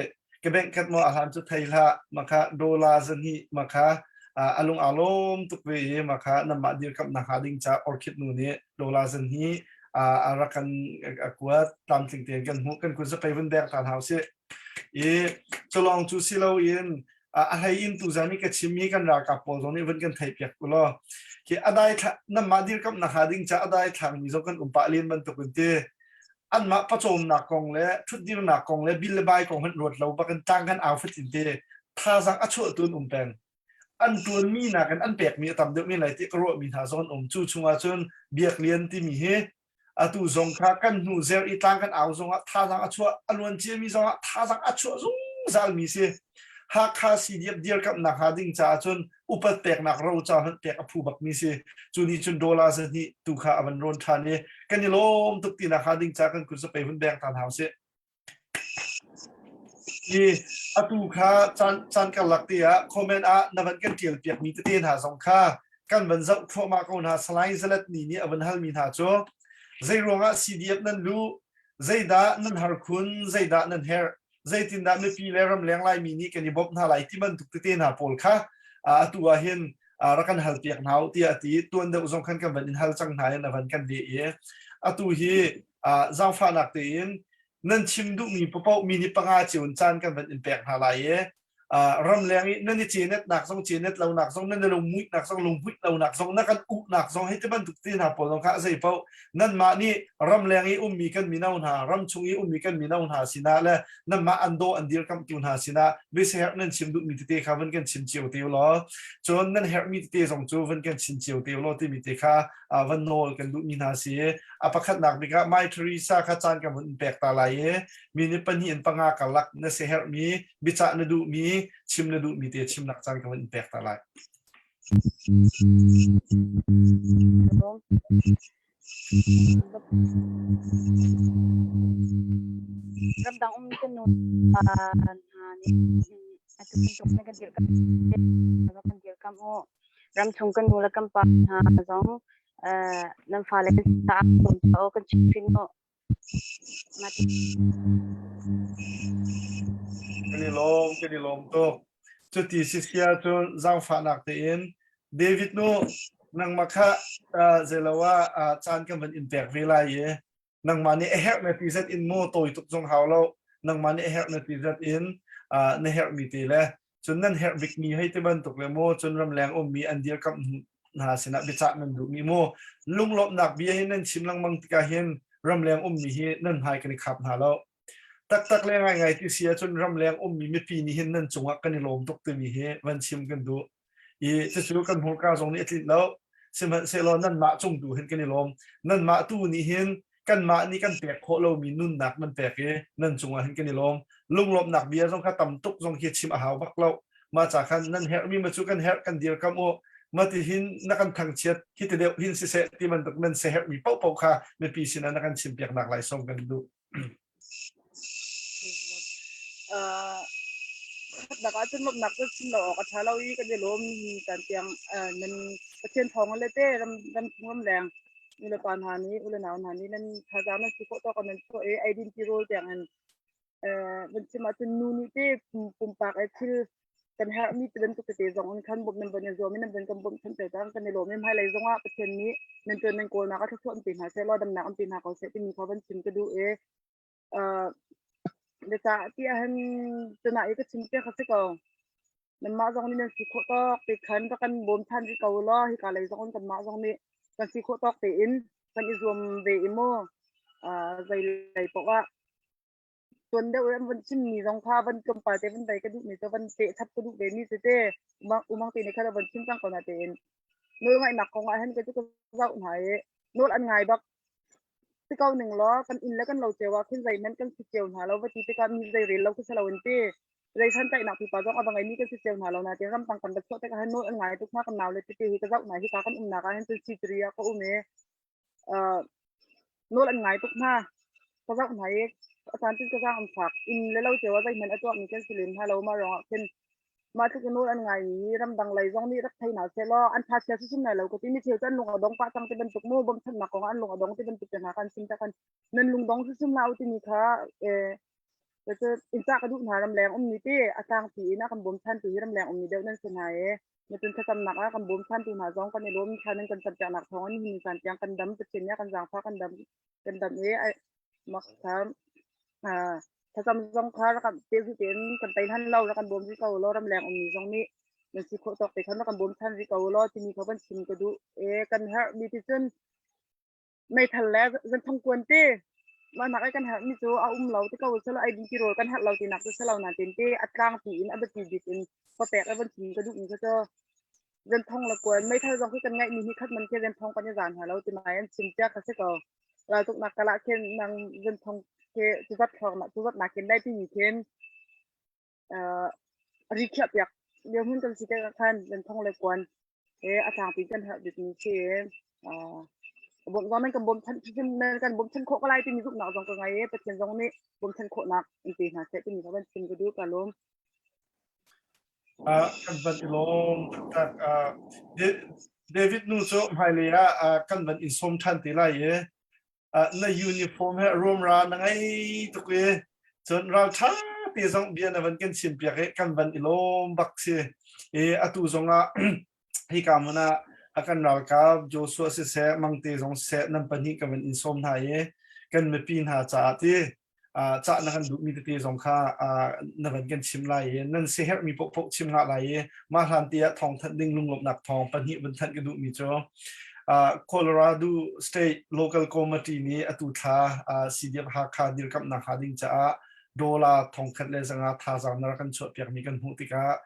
ka bank khat maw a hlan cu thei hlah makha dollar zahnih makha a lung aa lawm tuk ve i makha nanmah dirkamhnak hnga ding ca Orchid nu nih dollar zahnih a rak kan a kuat tlamtling tein kan hmuh kan kut zapei vun bek ta hna usih. I culawng cu si loin a hlei in tuzan i ka chimmi kan ralkap pawl zong nih vun kan theihpiak u law khi a dai thla nanmah dirkamhnak hnga ding ca a dai thlangmi zong kan um pah len bantuk in ti anmah pawcawmnak kong le ṭhutdirnak kong le bil le bai kong hmanh ruat lo bakin tlang kan au fatin te thazaang a chuahtu an um peng an ṭuanmi nakin an pekmi a tam deuh men lai ti ka ruahmi hna zong an um cu chungah cun biak lian timi hi Atu zong kha kan hnu zer i tlang kan au zongah thazaang a chuah, a luan ciami zongah thazaang a chuah zungzalmi si. Hakha CDF dirkamhnak hnga ding caah cun upat peknak roca hmanh pek a phu bakmi si. Cu nih cun dollar zahnih tu kha a van rawn ṭhan i kan i lawm tuk tinak hnga ding caah kan kut zapei hun beng ta hna usih. Hi atu kha caan caan karlak te ah comment ah na van kan ṭial piakmi tete hna zong kha kan van zoh thluahmah ko hna. Salai Zalat ni nih a van halmi hna cu zei ruangah CDF nan luh, zeidah nan har khun, zeidah nan herh, zeitindah mipi le ramleng Laimi nih kan i bawmh hna lai ti bantuk tete hna pawl kha atu ah hin rak kan hal piak hna u tiah a ti. Tuan deuh zong khan kan van in hal cang hna in a van kan leh i atu hi zaangfahnak tein nan chim duhmi paoh minute panga cio in caan kan van in pek hna lai i ramleng i nan i cenetnak zong cenet lonak zong nan i lungmuihnak zong lungmuih lonak zong na kan uhnak zong hei ti bantuk te hna pawl zong kha zei paoh nanmah nih ramleng i ummi kan mino hna ramchung i ummi kan mino hna sinah le nanmah an daw an dirkamhtu hna sinah biaherh nan chim duhmi tete kha van kan chim cio te law cun nan herhmi tete zong cu van kan chim cio te law timi te kha van nawl kan duhmi hna si A pakhatnak bik ah Mai Teresa kha caan kan hun pek ta lai i minute pahnih in panga karlak na siaherhmi, biacah na duhmi, chim na duhmi te chimnak caan kan hun pek ta lai. Ramdang um kan nu hna nih atu bantuk na kan dirkamh kan dirkamh u. Ramchung kan nu le kan pa hna zong nan fale caah caw kan chim hrin u. Kan i lawm, kan i lawm tuk. Cuti si sia cun zaangfahnak tein David nu nangmah kha zeilo ah caan kan van in pek ve lai i nangmah nih a herh na ti zat in maw tawi tuk zong hau lo nangmah nih a herh na ti zat in na herhmi te le cun nan herh bikmi hei ti bantuk le maw cun ramleng ummi an dirkamh hna sinah biacah nan duhmi maw lunglawmhnak bia hi nan chim lengmang tikah hin ramleng ummi hi nan hmai kan i khap hna lo taktak le ngaingai ti si ahcun ramleng ummi mipi nih hin nan cungah kan i lawm tuk timi hi van chim kan duh i cucu kan hmurka zong nih a tlinh lo sihmanhsehlaw nanmah cung tu hin kan i lawm nanmah tu nih hin kanmah nih kan pek khawh lomi nunnak nan pek i nan cungah hin kan i lawm lunglawmhnak bia zong kha tam tuk zong khi chim a hau bak lo mah ca khan nan herhmi ma cu kan herh kan dirkam u ma ti hin na kan thangchiat hi ti deuh hin siseh ti bantuk nan se herhmi paohpaoh kha mipi sinah na kan chim piak nak lai sawm kan duh Khatnak ahcun lawmhnak cu chim lo awk a ṭha lo i kan i lawm caan tiang nan Pathian thawng le te ram ram chung ramleng nu le pa hna nih u le nau hna nih nan thazaang nan si khawh tawk nan chuah i eidin tirawl tiang in van chim ahcun nu nih te pumpak e thil kan herhmi ti bantuk tete zong in khan bawmh nan van i zuam i nan van kan bawmh chan cang kan i lawm i hmailei zong ah Pathian nih nan tuan nan kawlnak ah thluachuah an pe hna seh law damnak an pe hna ko seh timi kha van chim ka duh i biacah ti ahhin tunah i ka chim te kha si ko nanmah zong nih nan si khawh tawk te khan va kan bawm than rih ko law hika lei zong in kanmah zong nih. Kan si khawh tawk tein kan i zuam ve i mu zei lei paoh ah tuan deuh an van chimmi zong kha van tlawmpal te van dai ka duhmi cu van peh chap ka duh ve mi tete umang te nih khan van chim cang ko na tein nawl ngaihnak kong ah hin ka cu ka zoh hna i nawl an ngai bak si ko ning law kan inn le kan lo cio ah khin zeihmanh kan si cio hna lo va ti tikah mi zei rel lo khi si lo in ti zei santlaihnak pipa zong a va ngeimi kan si cio hna lo nain ramtang kan va chuah tikah hin nawl an ngai tuk hna kan nau le tete hi ka zoh hna hika kan umnak ah hin cun C3 ah ka um i nawl an ngai tuk hna ka zoh hna i a caan cun ka zaang an fak inn le lo cio ah zeihmanh a tuahmi kan si lem hna lo mah ruangah khin mah tluk in nawl an ngai mi ramdang lei zong nih rak thei hna seh law an tha chia hrimhrim lai lo ka ti mi cheu cu an lung a dong pah cang ti bantuk mu bawmchannak kong ah an lung a dong ti bantuk te hna kha an sim tak nan lung dong hrimhrim hlah u timi kha Cucu inn ca ka duh hna ramleng ummi ti a tlangpi in a kan bawmchantu hi ramleng ummi deuh nan si hna i mitun thlacamnak ah kan bawmchantu hna zong kan i lawm thla nan kan campiaknak thawng in nihin caan tiang kan dam Pathian nih a kan zaangfah kan dam kan dam i mak kha thlacam zong kha rak kan pehzulh tein kan tei hlan lo rak kan bawm rih ko law ramleng ummi zong nih nan si khawh tawk te khan rak kan bawmchan rih ko law timi kha kan chim ka duh e kan herh mi ti cun Meithal le zanthong kuan te mah nak i kan herhmi cu a um lo ti ko selo ei ding tirawl kan herh lo tinak cu si lo nain te a tlangpi in a biapi bik in papek i von chim ka duhmi kha cu zenthong le kuan meithal zong khi kan ngeihmi hi khat man khi zenthong kan i zaan hna lo ti mai an chim cia kha si ko. Raltuknak kal ah khin nang zenthong khi cuzat thawng cuzat nakin dai timi khin ri khiah piak lio hmun kan si te khan zenthong le kuan he a tlangpi kan herh bikmi si. Bawmh zong nan kan bawm chan nan kan bawm chan khawh ko lai timi zumhnak zong ka ngei i Pathian zong nih bawm chan khawhnak in pe hna seh timi kha van chim ka duh ka lawm. Kan van i lawm taktak. David nu cu hmailei ah kan van in sawm ṭhan te lai i na uniform he rumra na ngei tuk i cun ralṭha te zong bia na van kan chim piak i kan van i lawm bak si i atu zong ah hika hmun ah a kan ralkap Joshua siseh Mangte zong siseh nan pahnih ka van in sawm hna i kan mipi hna caah ti cah na kan duhmi tete zong kha na van kan chim lai i nan siherhmi paohpaoh chim ngah lai i mah hlan te ah thawng thanh ding lunglawmhnak thawng pahnih vun thanh ka duhmi cu Colorado State Local Committee nih atu thla CDF Hakha dirkamhnak hnga ding caah dollar 1500 thazaang na rak kan chuahpiakmi kan hmuh tikah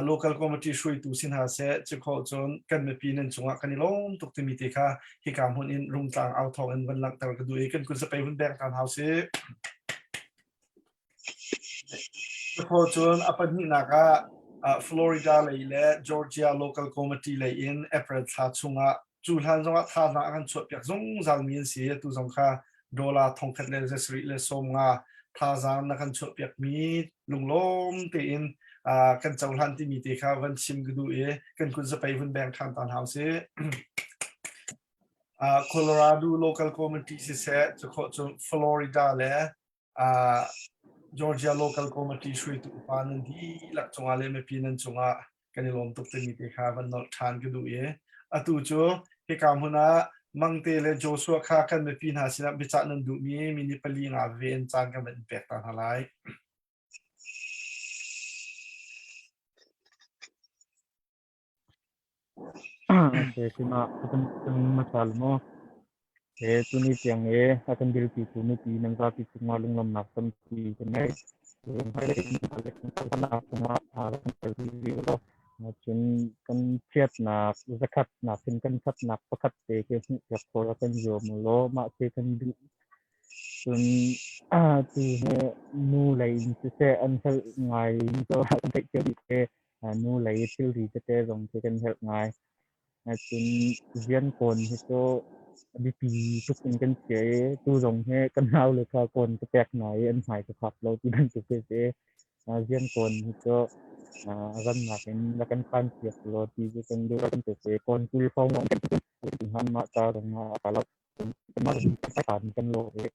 local committee hruaitu si hna seh cikho cun kan mipi nan cungah kan i lawm tuk timi te kha hika hmun in Rungtlang au thawng in van langhter ka duh i kan kut zapei hun beng tan hau si. Cikho cun a pahnihnak ah Florida lei le Georgia local committee lei in April thla chungah cu hlan zongah thazaang a kan chuahpiak zungzal mi an si. Atu zong kha dollar 1750 thazaang na kan chuahpiak mi lunglawm tein kan cohlan timi te kha van chim ka duh i kan kut zapei hun beng ṭhan tan hau si. Colorado local committee siseh cukhawh cu Florida le Georgia local committee hruaitu upa nan dihlak cungah le mipi nan cungah kan i lawm tuk timi te kha van nolh ṭhan ka duh i atu cu hika hmun ah Mangte le Joshua kha kan mipi hna sinah biacah nan duhmi minute pali nga ve in caan kan van in pek ta hna lai. Okay, keimah kan masal maw? He tuni tiang i a kan dirpitu mipi nan zapi cungah lunglawmhnak tampi kan ngei. Hmailei in kan cungah kan kalpi rih u law. Cun kan chiatnak zakhatnak in kan thatnak pakhat te khi hmuhpiak khawh a kan zuam u law mah khi kan duh. Cun tu hi nu lei in siseh an helh ngai in kan theih cio dih te. Nu lei thilri tete zong khi kan herh ngai. Cun rian kawn hi cu a biapi tuk in kan chia i tu zong hi ka naule kha kawn ka pek hna i an hmai ka khap lo ti bantuk khi a si. Rian kawn hi cu a rannak in rak kan phan piak law ti cu kan duh bantuk i kawn 20 hrawng lawng kan hman mah ca zong ah a lo. Mah kan lawh i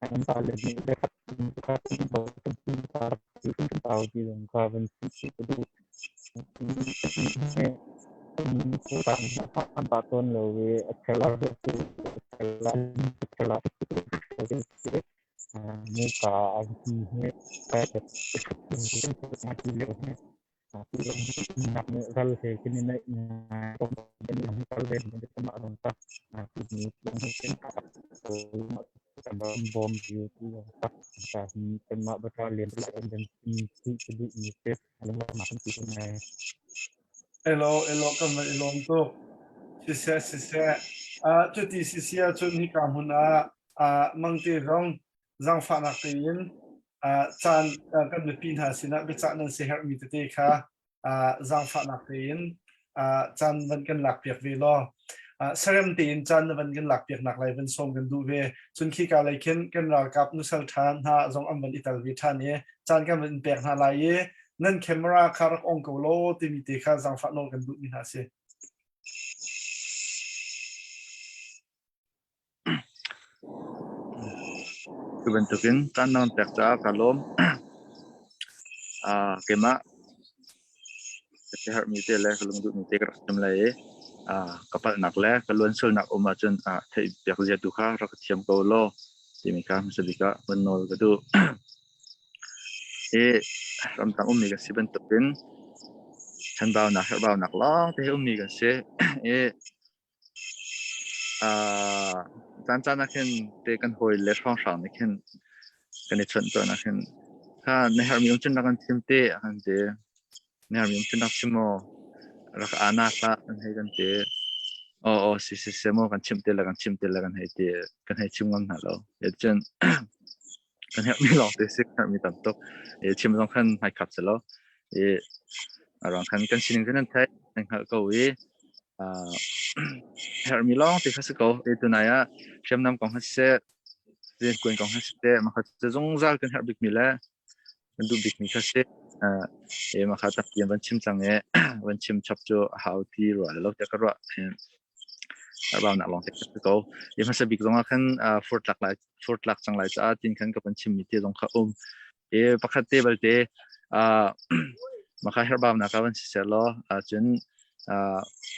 An pale nih biakhat kha ti zong kha van chim ka duh. An pah tawn lo i a chel ah Muka an ti hi ral he kan i naih Elo elo kan van i lawm tuk. Siseh siseh. Uh, cuti sisi ahcun hika hmun ah uh, mangte zong zaangfahnak tein uh, caan uh, kan mipi hna sinah biacah nan si herhmi tete kha uh, zaangfahnak tein uh, caan van kan lakpiak ve law uh, sarem tein caan na van kan lakpiak nak lai van sawm kan duh ve. Cun khika lei khin kan ralkap nusal ṭha hna zong an van i tel ve ṭhan i caan kan van in pek hna lai i nan camera kha rak ong ko law timi te kha zaangfah nawl kan duhmi hna si. Cu bantukin caan na kan pek caah kaa lawm. Keimah ka siaherhmi te le ka lungduhmi te ka rak chim lai i ka palhnak le ka luansualnak um ahcun theihpiak zia tu kha rak ka thiam ko law timi kha hmasa bik ah van nawl ka duh. Hi ramtang ummi kan si bantukin chanbaunak, herhbaunak lawng te hi ummi kan si. I caan caan ah khin te kan hawi le hrawnghrang nih khin kan i chawnh tawn ah khin kha na herhmi um cun rak kan chim te a kan ti. Na herhmi um cun rak chim aw, rak ana hlah kan hei kan ti. Aw aw si si si maw kan chimh te le kan chimh te le kan hei ti kan hei chim ngam hna lo. Cun kan herhmi lawng te si herhmi tam tuk. I chim zong khan hmaikhap si lo. I a ruang khan kan sining cu nan theih nan hngalh ko i herhmi lawng te kha si ko. I tunai ah hriamnam kong kha siseh, riankuan kong kha siseh, mah kha cu zungzal kan herh bikmi le kan duh bikmi kha si. I mah kha tampi an van chim cang i van chim chap cu a hau ti rua lo tiah ka ruah. Raunak lawng te ka ko. I hmasa bik zong ah khan fur tlak lai fur tlak cang lai caah tin khan ka van chimmi te zong kha um. I pakhat te balte maka herbaunak ah van si seh law cun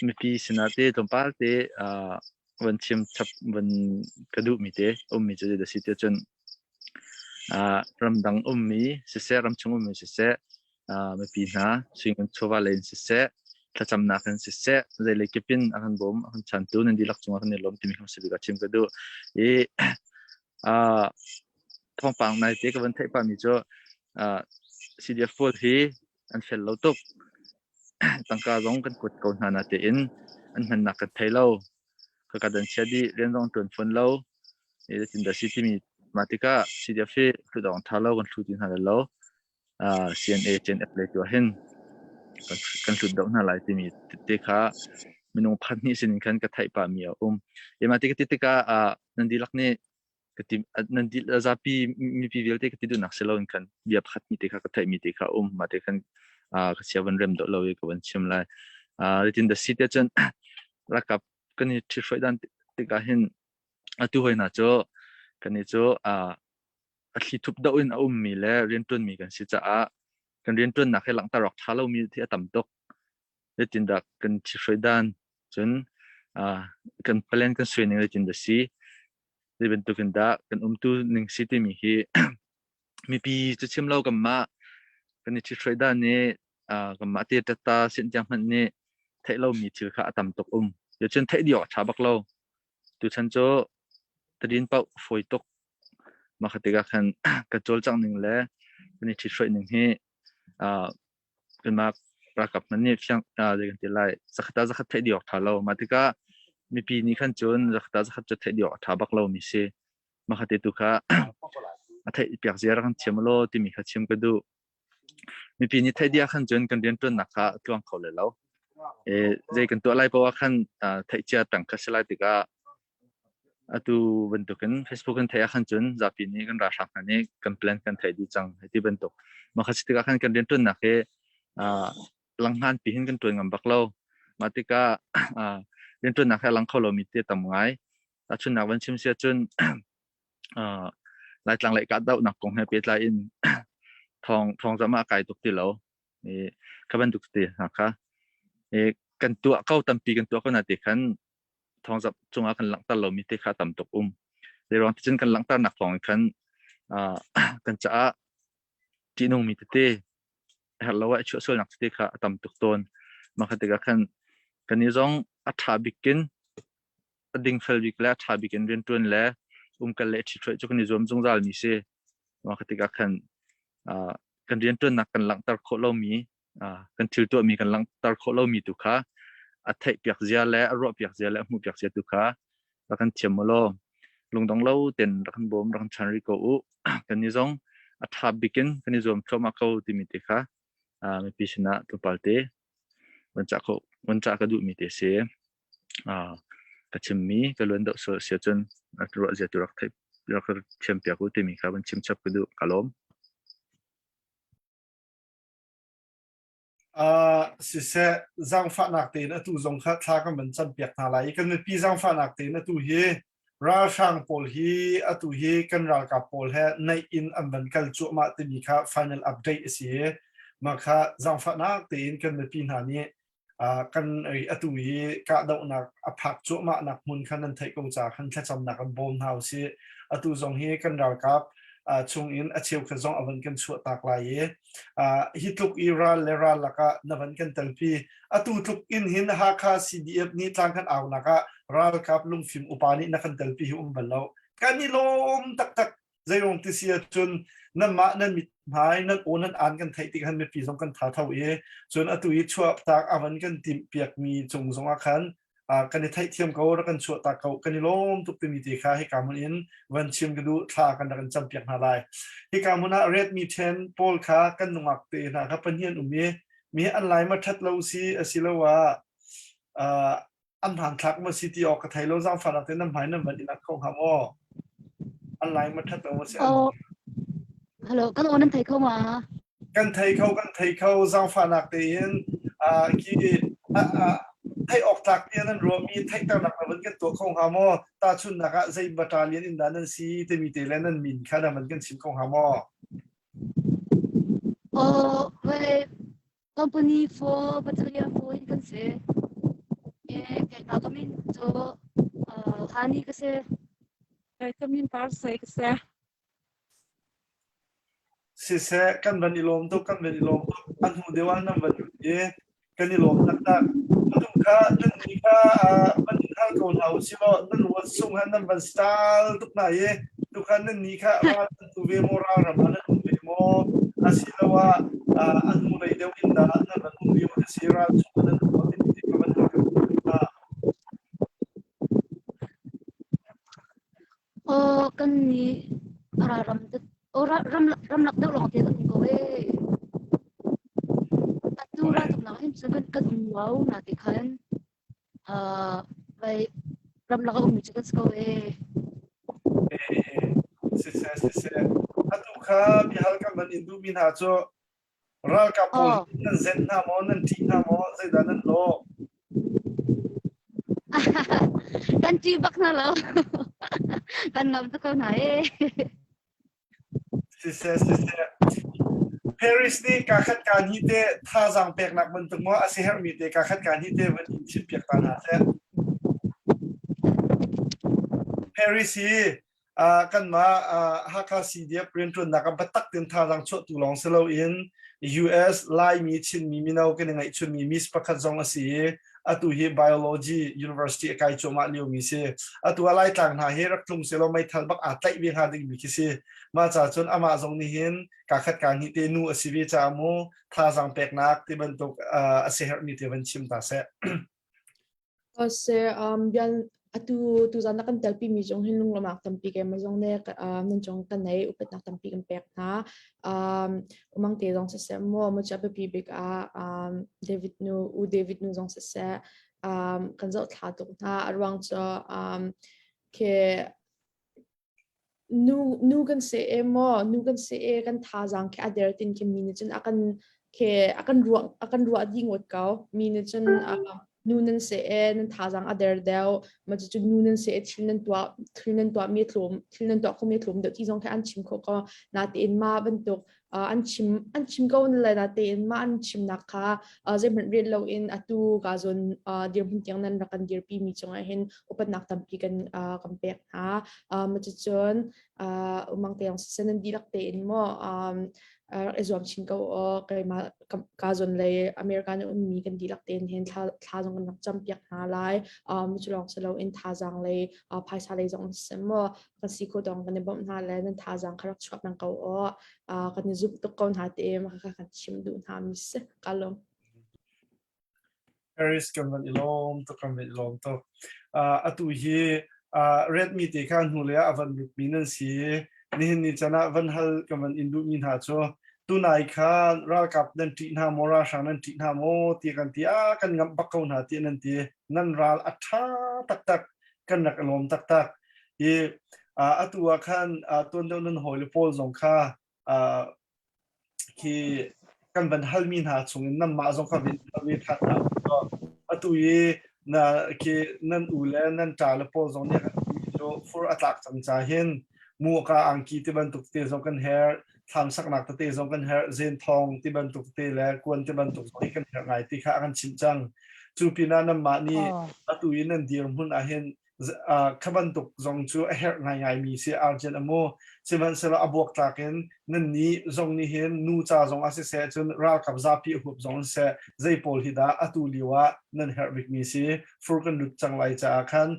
mipi sinah te tlawmpal te van chim chap van ka duhmi te ummi cu da si te cun ramdang ummi siseh ramchung ummi siseh mipi hna suingun chawva lei in siseh thlacamnak in siseh zeilei kip in a kan bawm a kan chantu nan dihlak cungah kan i lawm timi kha hmasa bik ah chim ka duh i thawngpang nai te ka van theih pahmi cu CDF pawl hi an fel lo tuk tangka zong kan kuat ko hna na tein an hmannak kan thei lo ka ka dan chia dih rian zong tuan fawn lo i tin da si timi mah tikah CDF hi hlut awk tha lo kan hlu ti hna lo CNA CNF lei tu ah hin kan hlut deuh hna lai timi te kha minung phat hnih sin khan ka theih pah mi a um. I mah tik ti tikah nan dihlak nih ka ti nan di zapi mipi vialte ka ti duhnak si loin khan bia pakhat hnih te kha ka theih mi te kha um mah te khan ka sia van rem deuh lo i ka van chim lai. Zeitin dah si te cun ralkap kan i ṭhithruai dan tikah hin atu hoi hna cu kan i cu a thlithup deuh in a ummi le rianṭuanmi kan si caah kan rianṭuannak hi langhter awk ṭha lomi thi a tam tuk. Zeitindah kan ṭhithruai dan cun kan plan kan suai ning zeitin dah si, zei bantuk in dah kan umtu ning si timi hi mipi cu chim lo kanmah kan i ṭhithruai dan nih kanmah te ṭatta sin tiang hmanh nih theih lomi thil kha a tam tuk um. Cun theih dih awk a ṭha bak lo. Tuchan cu tadin paoh fawi tuk. Mah kha tikah khan ka cawlcangh ning le kan i ṭhithruai ning hi kanmah ralkap hmanh nih fiang zei kan ti lai zakhat ah zakhat theih dih awk ṭha lo. Mah tikah mipi nih khan cun zakhat ah zakhat cu theih dih awk a ṭha bak lomi si. Mah kha te tu kha a theih piak zia rak kan thiam law timi kha chim ka duh. Mipi nih theih dih ah khan cun kan rianṭuannak kha a tluang kho lai lo. Zei kan tuah lai paoh ah khan theih cia peng kha si lai tikah atu bantukin Facebook kan theih ah khan cun zapi nih kan ralhrang hna nih kan plan kan theih dih cang hei ti bantuk. Mah kha si tikah khan kan rianṭuannak hi langhngan pi hin kan ṭuan ngam bak lo. Mah tikah rianṭuannak hi a lang kho lomi te tam ngai. Tahchunhnak van chim si ahcun. Laitlang lei kahdohnak kong he pehtlai in thawng thawngzamh ah kai tuk ti lo. I kha bantuk te hna kha i kan tuah ko tampi kan tuah ko na ti khan thawngzamh cungah kan langhter lomi te kha tam tuk um. Zeiruang ticun kan langhternak thawng in khan kan caah ṭihnungmi tete herh lo ah i chuah sualnak tete kha a tam tuk tawn. Mah kha tikah khan kan i zong a ṭha bik in a dingfel bik le a ṭha bik in rianṭuan le umkal le ṭhithruai cu kan i zuam zungzal mi si. Mah kha tikah khan kan rianṭuannak kan langhter khawh lomi kan thil tuahmi kan langhter khawh lomi tu kha a theihpiak zia le a ruahpiak zia le a hmuhpiak zia tu kha rak kan thiam u law lungdong lo ten rak kan bawm rak kan chan rih ko u. Kan i zong a ṭha bik in kan i zuam thluahmah ko timi te kha mipi sinah tlawmpal te van cah khawh van cah ka duhmi te si. Ka chimmi ka luan deuh sual si ahcun ruah zia tu rak theih rak thiam piak u timi kha van chim chap ka duh. Ka lawm. Siseh, zaangfahnak tein atu zong kha thla kan van campiak hna lai i kan mipi zaangfahnak tein atu hi ralhrang pawl hi atu hi kan ralkap pawl he naih in an van kal cuahmah timi kha final update a si i mah kha zaangfahnak tein kan mipi hna nih kan atu hi kahdohnak a phak cuahmahnak hmun kha nan theih ko ca khan thlacamnak an bawm hna usih. Atu zong hi kan ralkap chung in a cheukhat zong a van kan chuah tak lai i hi tluk i ral le ral lakah na van kan telpi. Atu tluk in hin Hakha CDF nih tlang kan aunak ah ralkap lungfim upa nih na kan telpi hi um bal lo. Kan i lawm taktak. Zeiruang ti si ahcun nanmah nan mithmai nan aw nan aan kan theih tik han mipi zong kan tha tho i cun atu i chuahtak a van kan timh piakmi cung zong ah khan kan i theihthiam ko rak kan chuahtak ko kan i lawm tuk timi te kha hika hmun in van chim ka duh thla kan rak in campiak hna lai. Hika hmun ah ret mi then pawl kha kan nungak te hna kha pahnih um i mi an lai ma that lo si asiloah an hmanthlak maw si ti awk ka thei lo zaangfahnak te nan hmai nan van in ak kho hnga maw an lai ma that lo maw si Oh, hello, kan aw nan thei kho ma? Kan thei kho, kan thei kho. Zaangfahnak tein khi theih awk tlak tiah nan ruahmi theihternak na van kan tuah kho hnga maw? Tahchunhnak ah zei battalion in dah nan si timi te le nan min kha na van kan chim kho hnga maw? Oh, wait, Company 4 Battalion 4 in kan si. Eh, keimah ka min cu Hani ka si. Ka min Parsai ka si. Siseh, kan van i lawm tuk, kan van i lawm tuk. A hnu deuh ah nan van lut i kan i lawm taktak. Atu kha nan ni kha van in hal ko hna u sih law nan ruat sung han nan van style tuk hna i tukhan nan ni kha ral an tu ve maw ral ram ah nan um ve maw asiloah a hnu lei deuh in dah nan van um lio na si ral chung nan um ti ti ka van hal hna. Aw kan nih ram ram ramlak deuh lawng te kan um ko ee. Atu raltuknak hin cun kan kan um lo na ti khan vai ramlak a ummi cu kan si ko ee. Siseh siseh atu kha bihal kan van in duhmi hna cu Ralkap pawl hi nan zenh hna maw, nan ṭih hna maw, zeidah nan lawh? Kan ṭih bak hna lo. Kan ngam tuk ko hna ee. Siseh, siseh. Paris nih kaa khat kaa hnih te thazaang peknak bantuk maw a si herhmi te kaa khat kaa hnih te van in chimpiak ta hna seh. Paris hi kanmah Hakha CDF rianṭuannak ah biatak tein thazaang chuahtu lawng si loin US Laimi Chinmi mino kan i ngaihchunmi miss pakhat zong a si i atu hi biology university a kai cuahmah liomi si. Atu ah Laitlang hna hi rak tlung sehlaw meithal bak aa tlaih ve hnga dingmi khi si. Mah ca cun amah zong nih hin kaa khat kaa hnih te nu a si ve caah mu thazaang peknak ti bantuk a si herhmi te van chim ta seh. Seh, bian atu tuzan na kan telpi mi zong hin lunglawmhnak tampi keimah zong nih nan cung ka nei upatnak tampi kan pek hna. Umang te zong siseh maw maw cu a biapi bik ah David nu U David nu zong siseh kan zohthla tuk hna. A ruang cu khi Nu nu kan si e maw nu kan si e kan thazaang khi a der tin khi mi nih cun a kan khi a kan ruah a kan ruah dih ngawt ko mi nih cun. Nu nan se e nan thazaang a der deuh ma cu nu nan se thil nan tuah thil nan tuah mi tlawm thil nan tuah kho mi tlawm deuh ti zong kha an chim kho ko natein ma bantuk an chim an chim ko le natein ma an chimnak kha zeihmanh rian lo in atu ka zon dirhmun tiang nan rak kan dirpi mi cungah hin upatnak tampi kan kan pek hna. Ma cucun umang te siseh nan dihlak tein maw rak i zuam chin ko aw. Keimah ka zon lei America na ummi kan dihlak tein hin thla thla zong kan rak cam piak hna lai. Cu lawng si loin thazaang lei phaisa lei zong siseh maw kan si kho dong kan i bawmh hna le nan thazaang kha rak chuak peng ko aw. Kan i zumh tuk ko hna te ma kha kan chim duh hna mi si ka lawm. Paris kan van i lawm tuk kan van i lawm tuk. Atu hi Redmi te kha hnu le ah a van lutmi nan si. Nihin ni can ah van hal kan van in duhmi hna cu tunai kha ralkap nan ṭih hna maw ralhrang nan ṭih hna maw ti kan ti ah kan ngamh bak ko hna ti nan ti. Nan ral a ṭha taktak kan rak i lawm taktak. I atu ah khan tuan deuh nan hawile pawl zong kha Khi kan van halmi hna chungin nanmah zong kha vin hal ve ṭhan hna u. Atu i na khi nan u le nan ṭa le pawl zong nih an timi cu fur a tlak cang ca hin muka angki ti bantuk te zong kan herh, thlam saknak tete zong kan herh, zenthong ti bantuk te le kuan ti bantuk zong hi kan herh ngai ti kha a kan chimh cang. Cu pinah nanmah nih atu i nan dirhmun ah hin kha bantuk zong cu a herh ngaingaimi si argent a mu. Sihmanhsehlaw a buaktlak in nannih zong nih hin nu ca zong ah siseh cun ralkap zapi a huap zong siseh zei pawl hi dah atu lio ah nan herh bikmi si? Fur kan lut cang lai caah khan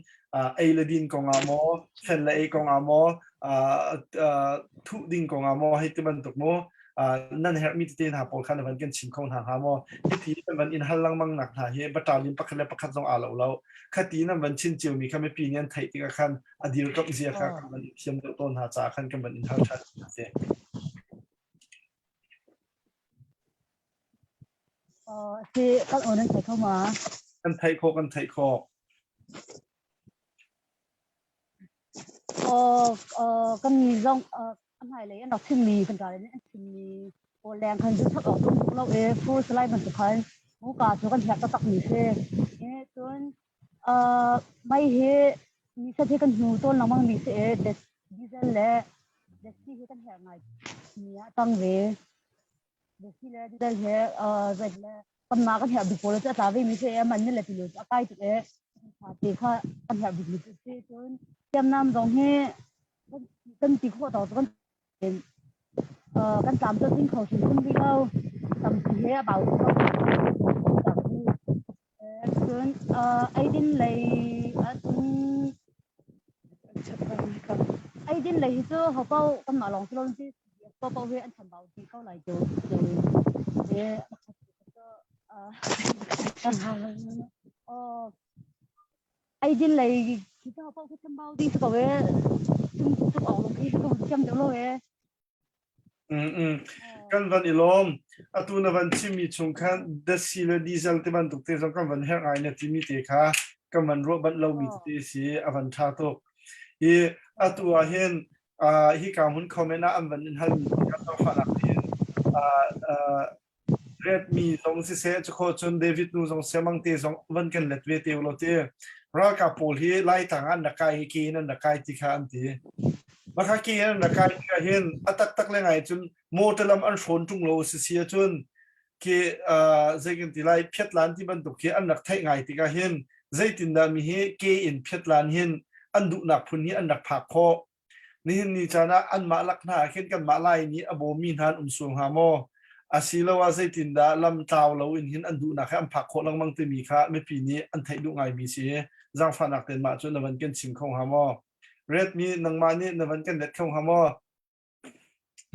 ei le din kong ah maw fen le ei kong ah maw thuh ding kong ah maw hei ti bantuk mu nan herhmi tete hna pawl kha na van kan chim kho hna hnga maw? Hiti kan van in hal lengmang nak hna hi battalion pakhat le pakhat zong aa lo lo. Khati nan van chin ciomi kha mipi nih an theih tikah khan a dirkamh zia kha kan van in thiam deuh tawn hna caah khan kan van in hal ṭhan hna si. Si kan aw nan thei kho ma? Kan theih khawh, kan theih khawh. Kan mi zong a hmailei an rak chimmi kan ral nih an chimmi pawl leng khan cu chap awk um tuk lo i fur salai bantuk khan muka cu kan herh taktak mi si. Cun mei hi mi set hi kan hnu tawn lengmang mi si i diesel le desi hi kan herh ngai mi ah tang ve. Desi le diesel he red le kanmah kan herh bik pawl cu a tla ve mi si i man ni le tilu cu a kai tuk i te kha kan herh bik mi cu si. Cun hriamnam zong hi kan ti khawh tawk cu kan kan tlam cu a tling kho hrimhrim rih lo. Tampi he a bau tuk. Cun eidin lei ahcun eidin lei hi cu hopaoh kanmah lawng si lo in paohpaoh hi an chambau dih ko lai cu. Eidin lei hi cu hopaoh khi chambau dih si ko ee. Tuk awk lung khi ka thiam deuh lo ee. Kan van i lawm. Atu na van chimmi chung khan dasi le diesel ti bantuk te zong kan van herh ngai na timi te kha kan van ruah banh lomi tete si a van ṭha tuk. Hi atu ah hin hi ka hmun comment ah an van in halmi kan zaangfahnak tein Redmi zong siseh cukho cun David nu zong siamang te zong van kan let ve te ulaw ti. Ralkap pawl hi Laitlang ah an rak kai hi ke in an rak kai ti kha an ti. Maka ke in an rak kai ti ah hin a taktak le ngai cun motor lam an hrawn ṭung lo sisi ahcun khi zei kan ti lai phiatlan ti bantuk khi an rak theih ngai tikah hin zeitindah mi hi ke in phiatlan hin an duhnak phun hi an rak phak khawh. Nihin ni caan ah anmah lak hna ah khin kanmah Lai nih a bawmmi hna an um sual hnga maw? Asiloah zeitindah lam tlau loin hin an duhnak he an phak khawh lengmang timi kha mipi nih an theih duh ngaimi si. Zaangfahnak tein mah cu na van kan chim kho hnga maw? Redmi nangmah nih na van kan let kho hnga maw?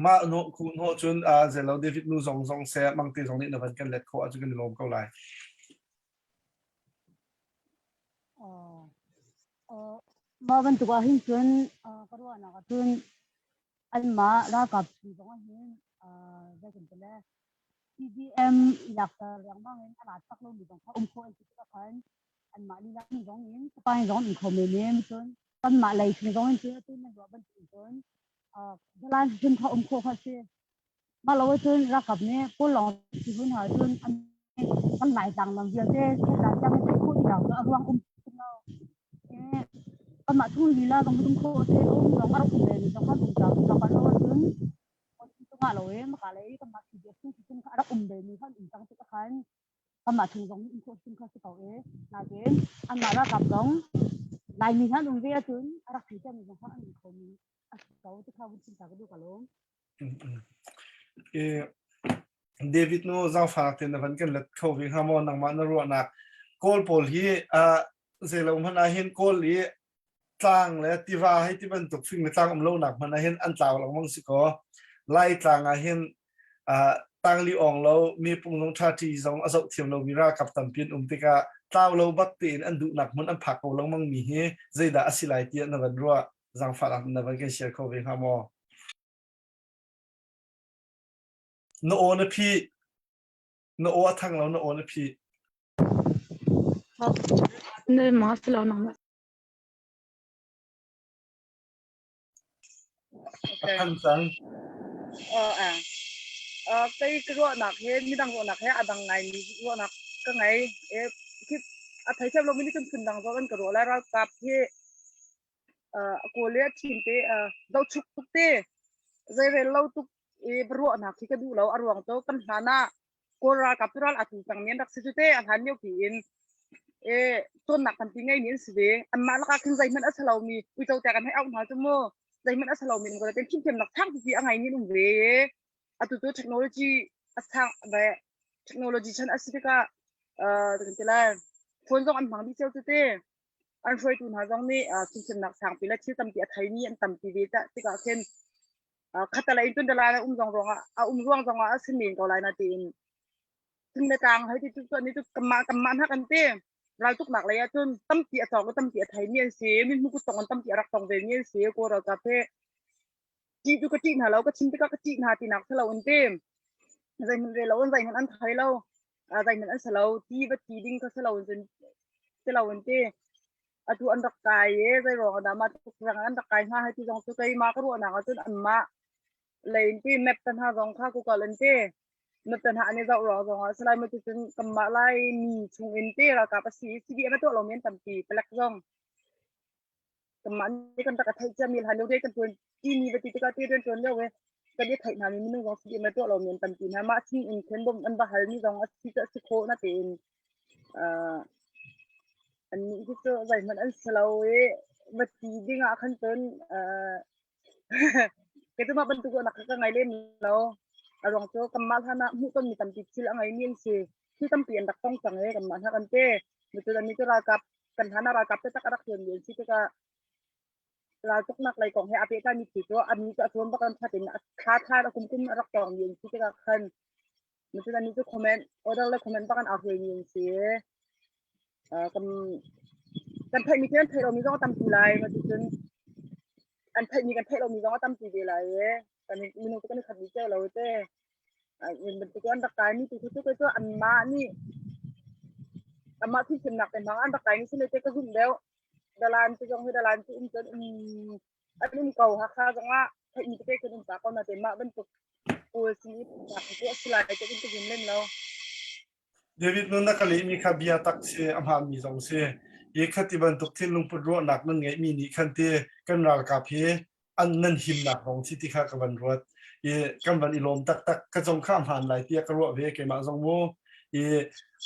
Mah hnawh khu hnawh cun zeilo David nu zong zong seh Mangte zong nih na van kan let khawh ahcun kan i lawm ko lai. Mah bantuk ah hin cun ka ruahnak ah cun anmah ralkap chung zong ah hin zei kan ti le CDM lakter riangmang in a lat tak lomi zong kha um khawh an si tikah khan anmah lila zong in Spain zong in kho men in cun kanmah lei chung zong in cun atu nan ruah bantuk in cun dalan hrim kha um khawh kha si. Mah lo ahcun ralkap nih Kawl lawng si hun ahcun an kan Laitlang lam vialte thil tiang in. cang a ruang um lo. Kanmah chung lila zong um khawh se um zong a rak um ve mi zong khan um cang cang kan lo ahcun tungah lo e maka lei kanmah CDF chung chung kha a rak um ve mi khan um cang tik khan kanmah chung zong um khawh chung kha si ko e. Nakin anmah ralkap zong Laimi han um ve ahcun a rak thei cang mi zong kha an um kho mi a si ko ti kha vun chim ta ka duh ka lawm. David nu zaangfak te na van kan let kho ve hnga maw nangmah na ruahnak Kawl pawl hi zeilo hmanh ah hin Kawl i tlang le tiva hei ti bantuk fing le tlang um lonak hmanh ah hin an tlau lengmang si kaw Lai tlang ah hin tangli ong lo mi pung zong ṭha ṭi zong a zoh thiam lomi ralkap tampi an um tikah tlau lo bak tein an duhnak hmun an phak ko lengmang mi hi zeidah a si lai tiah na van ruah zaangfahnak na van kan share kho ve hnga maw? Na aw na phih. Na aw a thang lo na aw na phih. Ne ma silo nang ma. A thang cang. A kei ka ruahnak he midang ruahnak he a dang ngai mi ruahnak ka ngei. E a thei thiam lo mi nih cun phun dang zong an ka ruah lai ralkap hi kawl le a ṭhim te zohchuk tuk te zeirel lo tuk i ruahnak khi ka duh lo a ruang cu kan hlan ah kawl ralkap cu ral a tu cang mi an rak si cu te a hlan lio pi in e cawnnak tampi ngei mi an si ve anmah lakah khin zeihmanh a si lomi uico te kan hei auh hna cu mu zeihmanh a si lomi um ko ten fimthiamnak thang pipi a ngei mi an um ve atu cu technology a sang ve technology chan a si tikah kan ti lai phone zong an hmang dih cio cu te an hruaitu hna zong nih fimthiamnak sangpi le thil tampi a theimi an tampi ve tikah khin khatalei in cun dalan a um zong ruangah a um ruang zongah a si men ko lai na tiin thing le tlang hei ti cu ni cu kanmah kanmah hna kan ti raltuknak lei ah cun tampi a cawk tampi a theimi an si min hmu kut tong an tampi a rak tong ve mi an si kaw ralkap he ṭih cu ka ṭih hna lo ka chim tikah ka ṭih hna tinak si lo an ti zeihmanh re lo an zeihmanh an thei lo zeihmanh an si lo ti va ti ding kha si lo cun si lo an ti atu an rak kai e zei ruang dah mah tuk rang an rak kai hnga hai ti zong cu keimah ka ruahnak ah cun anmah lei in ti map te hna zong kha Google in ti map te hna an i zoh ruang zong ah salai ma cu cun kanmah lai mi chung in ti ralkap a si CDM a tuah lo men tampi palek zong kanmah nih kan rak theih ciami hlan lio te kan tuan timi va ti tikah ti rian tuan lio we kan i theih hna mi minung zong si ma tuah lo men tampi hna mah chung in khin bom an va hal mi zong a si a si khawh na tein an nih hi cu zeihmanh an si lo i va ti ding ah khan cun kei cu mah bantuk nak ka ngai lem lo a ruang cu kanmah hlan ah hmuh tonmi tampi thil a ngei mi an si thil tampi an rak tong cang e kanmah hna kan te micu an nih cu ralkap kan hlan ah ralkap taktak a rak ṭuan mi an si tikah raltuknak lei kong he aa pehtlaimi thil cu an nih cu a tuan bak an that in a thla thla a kum kum a rak tawng mi an si tikah khan Macun annih cu comment order le comment bak an aa hruai mi an si. Kan kan theihmi khi an theih lomi zong a tampi lai. Cuticun an theihmi kan theih lomi zong a tampi ve lai i kan minung cu kan i khat dih cio lo te. Bantuk an rak kaimi tu cu cu anmah nih anmah fimthiamnak te hmang an rak kaimi si le te ka zumh deuh. Dalan cu zong hi dalan cu um cun um an um ko Hakha zongah theihmi tete kan um ta ko na te mah bantuk pawl sin i nak cu a si lai te kan ka zum lem lo. David nun na ka lehmi kha bia tak si a hmaanmi zong si. I khati bantuk thinlungput ruahnak nan ngeihmi nih khan ti kan ralkap hi an nan himnak zong si ti kha ka van ruat. I kan van i lawm taktak ka zong kha a hmaan lai tiah ka ruah ve keimah zong mu. I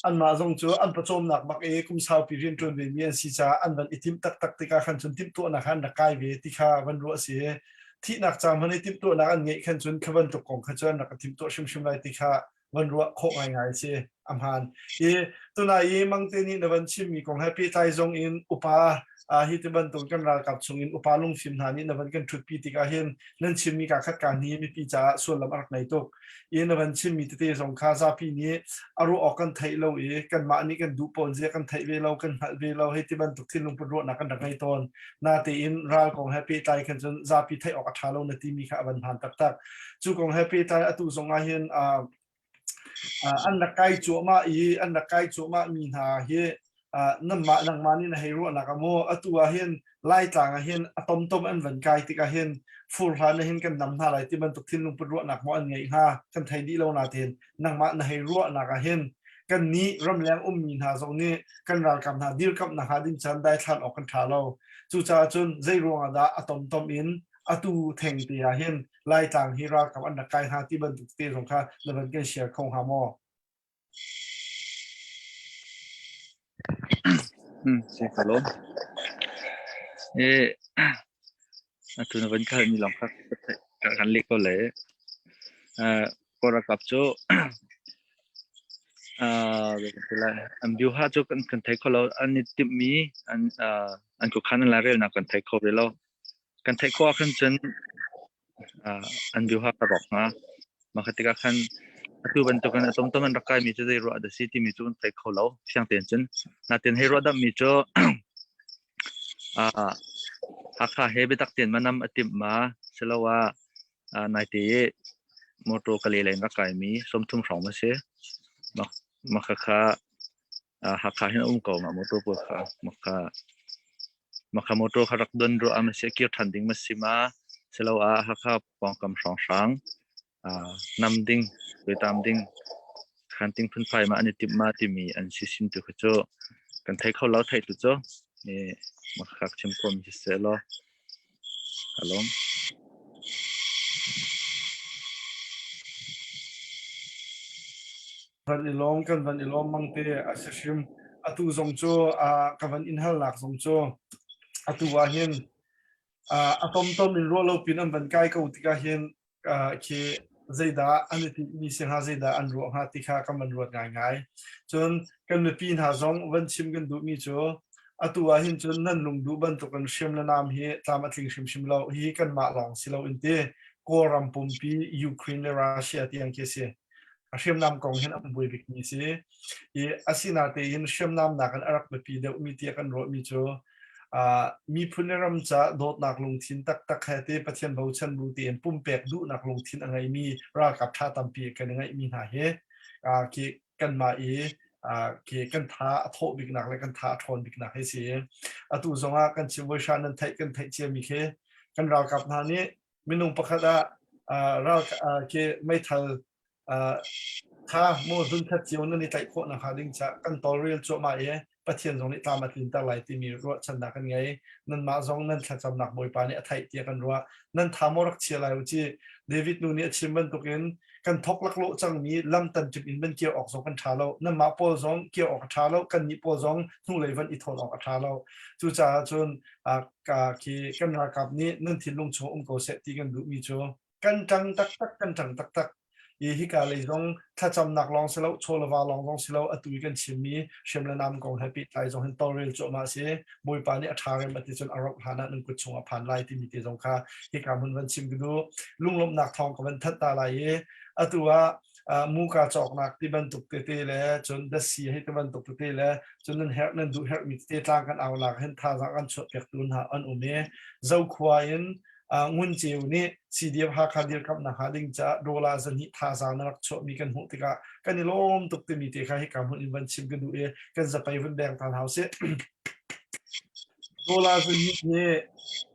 anmah zong cu an pawcawmnak bak i kum saupi rianṭuan ve mi an si caah an van i timh taktak tikah khan cun timhtuahnak kha an rak kai ve ti kha van ruah a si. Thihnak ca hmanh i timhtuahnak an ngeih khan cun kha bantuk kong kha cu an rak i timhtuah hrimhrim lai ti kha van ruah khawh ngaingai a si a hmaan. I tunai i Mangte nih na van chimmi kong he pehtlai zong in upa hi ti bantuk kan ralkap chung in upa lungfim hna nih na van kan ṭhutpi tikah hin nan chimmi kaa khat kaa hni mipi caah sullam a rak ngei tuk. I na van chimmi tete zong kha zapi nih a ruah awk kan theih lo i kanmah nih kan duh pawn zia kan theih ve lo kan hngalh ve lo hei ti bantuk thinlungput ruahnak kan rak ngei tawn. Natein ral kong he pehtlai khan cun zapi theih awk a ṭha lo na timi kha a van hmaan taktak. Cu kong he pehtlai atu zong ah hin an rak kai cuahmah i an rak kai cuahmah mi hna hi nangmah nangmah nih na hei ruahnak ah maw atu ah hin Laitlang ah hin a tomtom an van kai tikah hin fur hlan ah hin kan nam hna lai ti bantuk thinlungput ruahnak maw an ngeih hnga kan thei dih lo natein nangmah na hei ruahnak ah hin Kan nih ramleng ummi hna zong nih kan ralkap hna dirkamhnak hnga ding caan daithlan awk kan ṭha lo. Cucaah cun zei ruangah dah a tomtom in atu theng te ah hin Laitlang hi ralkap an rak kai hnga ti bantuk te zong kha na van kan share kho hnga maw? Si ka lawm. Eh, atu na van kal mi lawng kha kan leh ko le. Uh, Kawl ralkap cu uh, an biuha cu kan kan thei kho lo. An i timhmi an uh, an khuakhan an lairelnak kan thei kho ve lo. Kan theih khawh ahkhan cun uh, an biuha ka rawk hnga. Mah kha tikah khan atu bantukin a tomtom an rak kaimi cu zei ruah dah si timi cu kan thei kho lo. Fiang tein cun. Natin hei ruah dammi cu uh, Hakha he biatak tein manam a timh ma siloah uh, naite i motor ka le in rak kaimi 30 hrawng a si. Mah mah khakha uh, Hakha hin a um ko ma motor pawl kha mah kha mah kha motor kha rak don ruah ma si kir ṭhan ding ma si ma siloah Hakha pawngkam hrawnghrang uh, nam ding tam ding khan ting phunphai ma an i timh ma timi an si sin tu kha cu kan thei kho lo thei tu cu e mah khak chim khawm si seh law alom Van i lawm kan van i lawm mang te a si hrim. Atu zong cu uh, ka van in halnak zong cu atu ah hin uh, a tomtom in ruah lo pin an van kai ko tikah hin uh, khi zeidah an i tinhmi si hnga zeidah an ruah hnga ti kha kan van ruat ngaingai. Cun kan mipi hna zong van chim kan duhmi cu atu ah hin cun nan lung duh bantukin hriam le nam hi tlam a tling hrimhrim lo. Hi kanmah lawng si lo in ti Kawlram pumpi Ukraine le Russia tiang khi si. A hriamnam kong hin an buai bikmi si. I asinatein hriamnam nakin a rak biapi deuhmi tiah kan ruahmi cu uh, miphun le ram ca dawtnak lungthin taktak he te Pathian bochan bu tein pumpek duhnak lungthin a ngeimi ralkap ṭha tampi kan i ngeihmi hna hi uh, khi kanmah i uh, khi kan tha a thawh biknak le kan tha a ṭhawn biknak hi si. Atu zongah kan chim voi nan theih kan theih ciami khi kan ralkap hna nih minung pakhat ah uh, ral uh, khi meithal uh, kha mu zun khat cio nan i tlaih khawh nakhnga ding ca kan tawlrel cuahmah i Pathian zong nih tlam a tlinter lai timi ruahchannak kan ngei. Nanmah zong nan thlacamnak Bawipa nih a theih tiah kan ruah. Nan tha maw rak chia lai u ci. David nu nih a chim bantukin kan thok laklawh cangmi lam tanṭim in van kir awk zong kan ṭha lo. Nanmah pawl zong kir awk a ṭha lo. Kannih pawl zong hnulei van i thawn awk a ṭha lo. Cucaah cun khi kan ralkap nih nan thinlung chung um ko seh ti kan duhmi cu kan ṭang taktak kan ṭang taktak i hika lei zong thlacamnak lawng si lo chawleva lawng zong si lo atu i kan chimmi hriam le nam kong he pehtlai zong hin tawlrel cuahmah si Bawipa nih a ṭha rem a ti cun a rauh hlan ah nan kut chungah phan lai timi te zong kha hika hmun van chim ka duh lunglawmhnak thawng ka van thanh ta lai i atu ah muka cawknak ti bantuk tete le cun dasi hei ti bantuk tete le cun nan herh nan duh herhmi tete tlang kan aunak hin thazaang kan chuah piaktu hna an um i Zokhua in Ngun Ceu nih CDF Hakha dirkamhnak hnga ding caah dollar zahnih thazaang na rak chuahmi kan hmuh tikah kan i lawm tuk timi te kha hika hmun in van chim ka duh i kan zapei vun beng ta hna usih. Dollar zahnih hi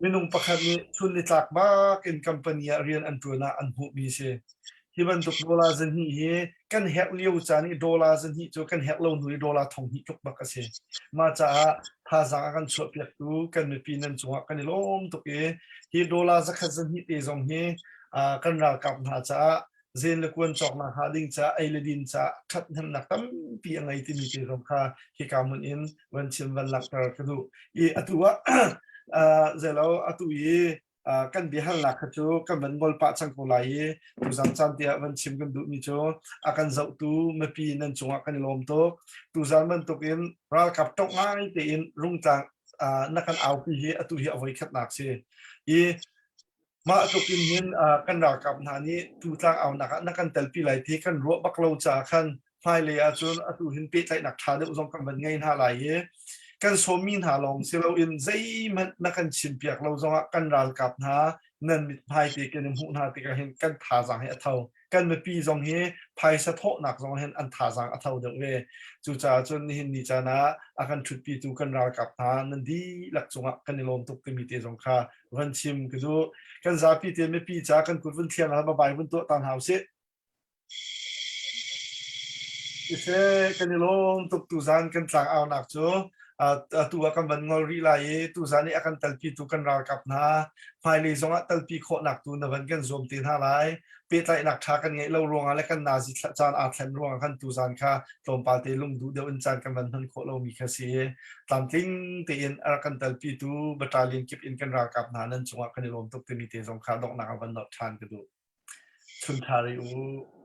minung pakhat nih chun nitlak bak in company ah rian an ṭuan ah an hmuhmi si. Hi bantuk dollar zahnih hi kan herh lio caan i dollar zahnih cu kan herh lo hnu i dollar thonghnih tluk bak a si. Mah caah thazaang a kan chuahpiaktu kan mipi nan cungah kan i lawm tuk i hi dollar zakhat zahnih te zong hi kan ralkap hna caah zen le kuan cawknak hnga ding caah ei le din caah ṭhathnemnak tampi a ngei timi te zong kha hika hmun in van chim van langhter ka duh. I atu ah zeilo atu i kan biahalnak kha cu kan van ngol pah cang ko lai i tuzan caan tiah van chim kan duhmi cu a kan zohtu mipi nan cungah kan i lawm tuk. Tuzan bantukin ralkap ṭong ngai tein rungtlang na kan aupi hi atu hi a voikhatnak si. I mah tluk in hin kan ralkap hna nih tu tlang aunak ah na kan telpi lai ti kan ruah bak lo caah khan hmailei ahcun atu hin pehtlaihnak ṭha deuh zong kan van ngei hna lai i kan sawmmi hna lawng si loin zeihmanh na kan chimpiak lo zongah kan ralkap hna nan mithmai te kan i hmuh hna tikah hin kan thazaang hi a tho kan mipi zong hi phaisa thawhnak zong hin an thazaang a tho deuh ve cucaah cun nihin ni caan ah a kan ṭhutpitu kan ralkap hna nan dihlak cungah kan i lawm tuk timi te zong kha van chim ka duh kan zapi te mipi ca kan kut vun thliang ah babai vun tuah ta hna usih. Siseh, kan i lawm tuk tuzan kan tlang aunak cu atu ah kan van ngol rih lai i tuzan i a kan telpitu kan ralkap hna hmailei zongah telpi khawhnak tu na van kan zuam te hna lai. Pehtlaihnak ṭha kan ngeih lo ruangah le kan nazi caan aa thlen ruangah khan tuzan kha tlawmpal te lungduh deuh in caan kan van hman khawh lomi kha si i tlamtling tein a rak kan telpitu battalion kip in kan ralkap hna nan cungah kan i lawm tuk timi te zong kha donghnak ah van nolh ṭhan ka duh. Chun ṭha rih u.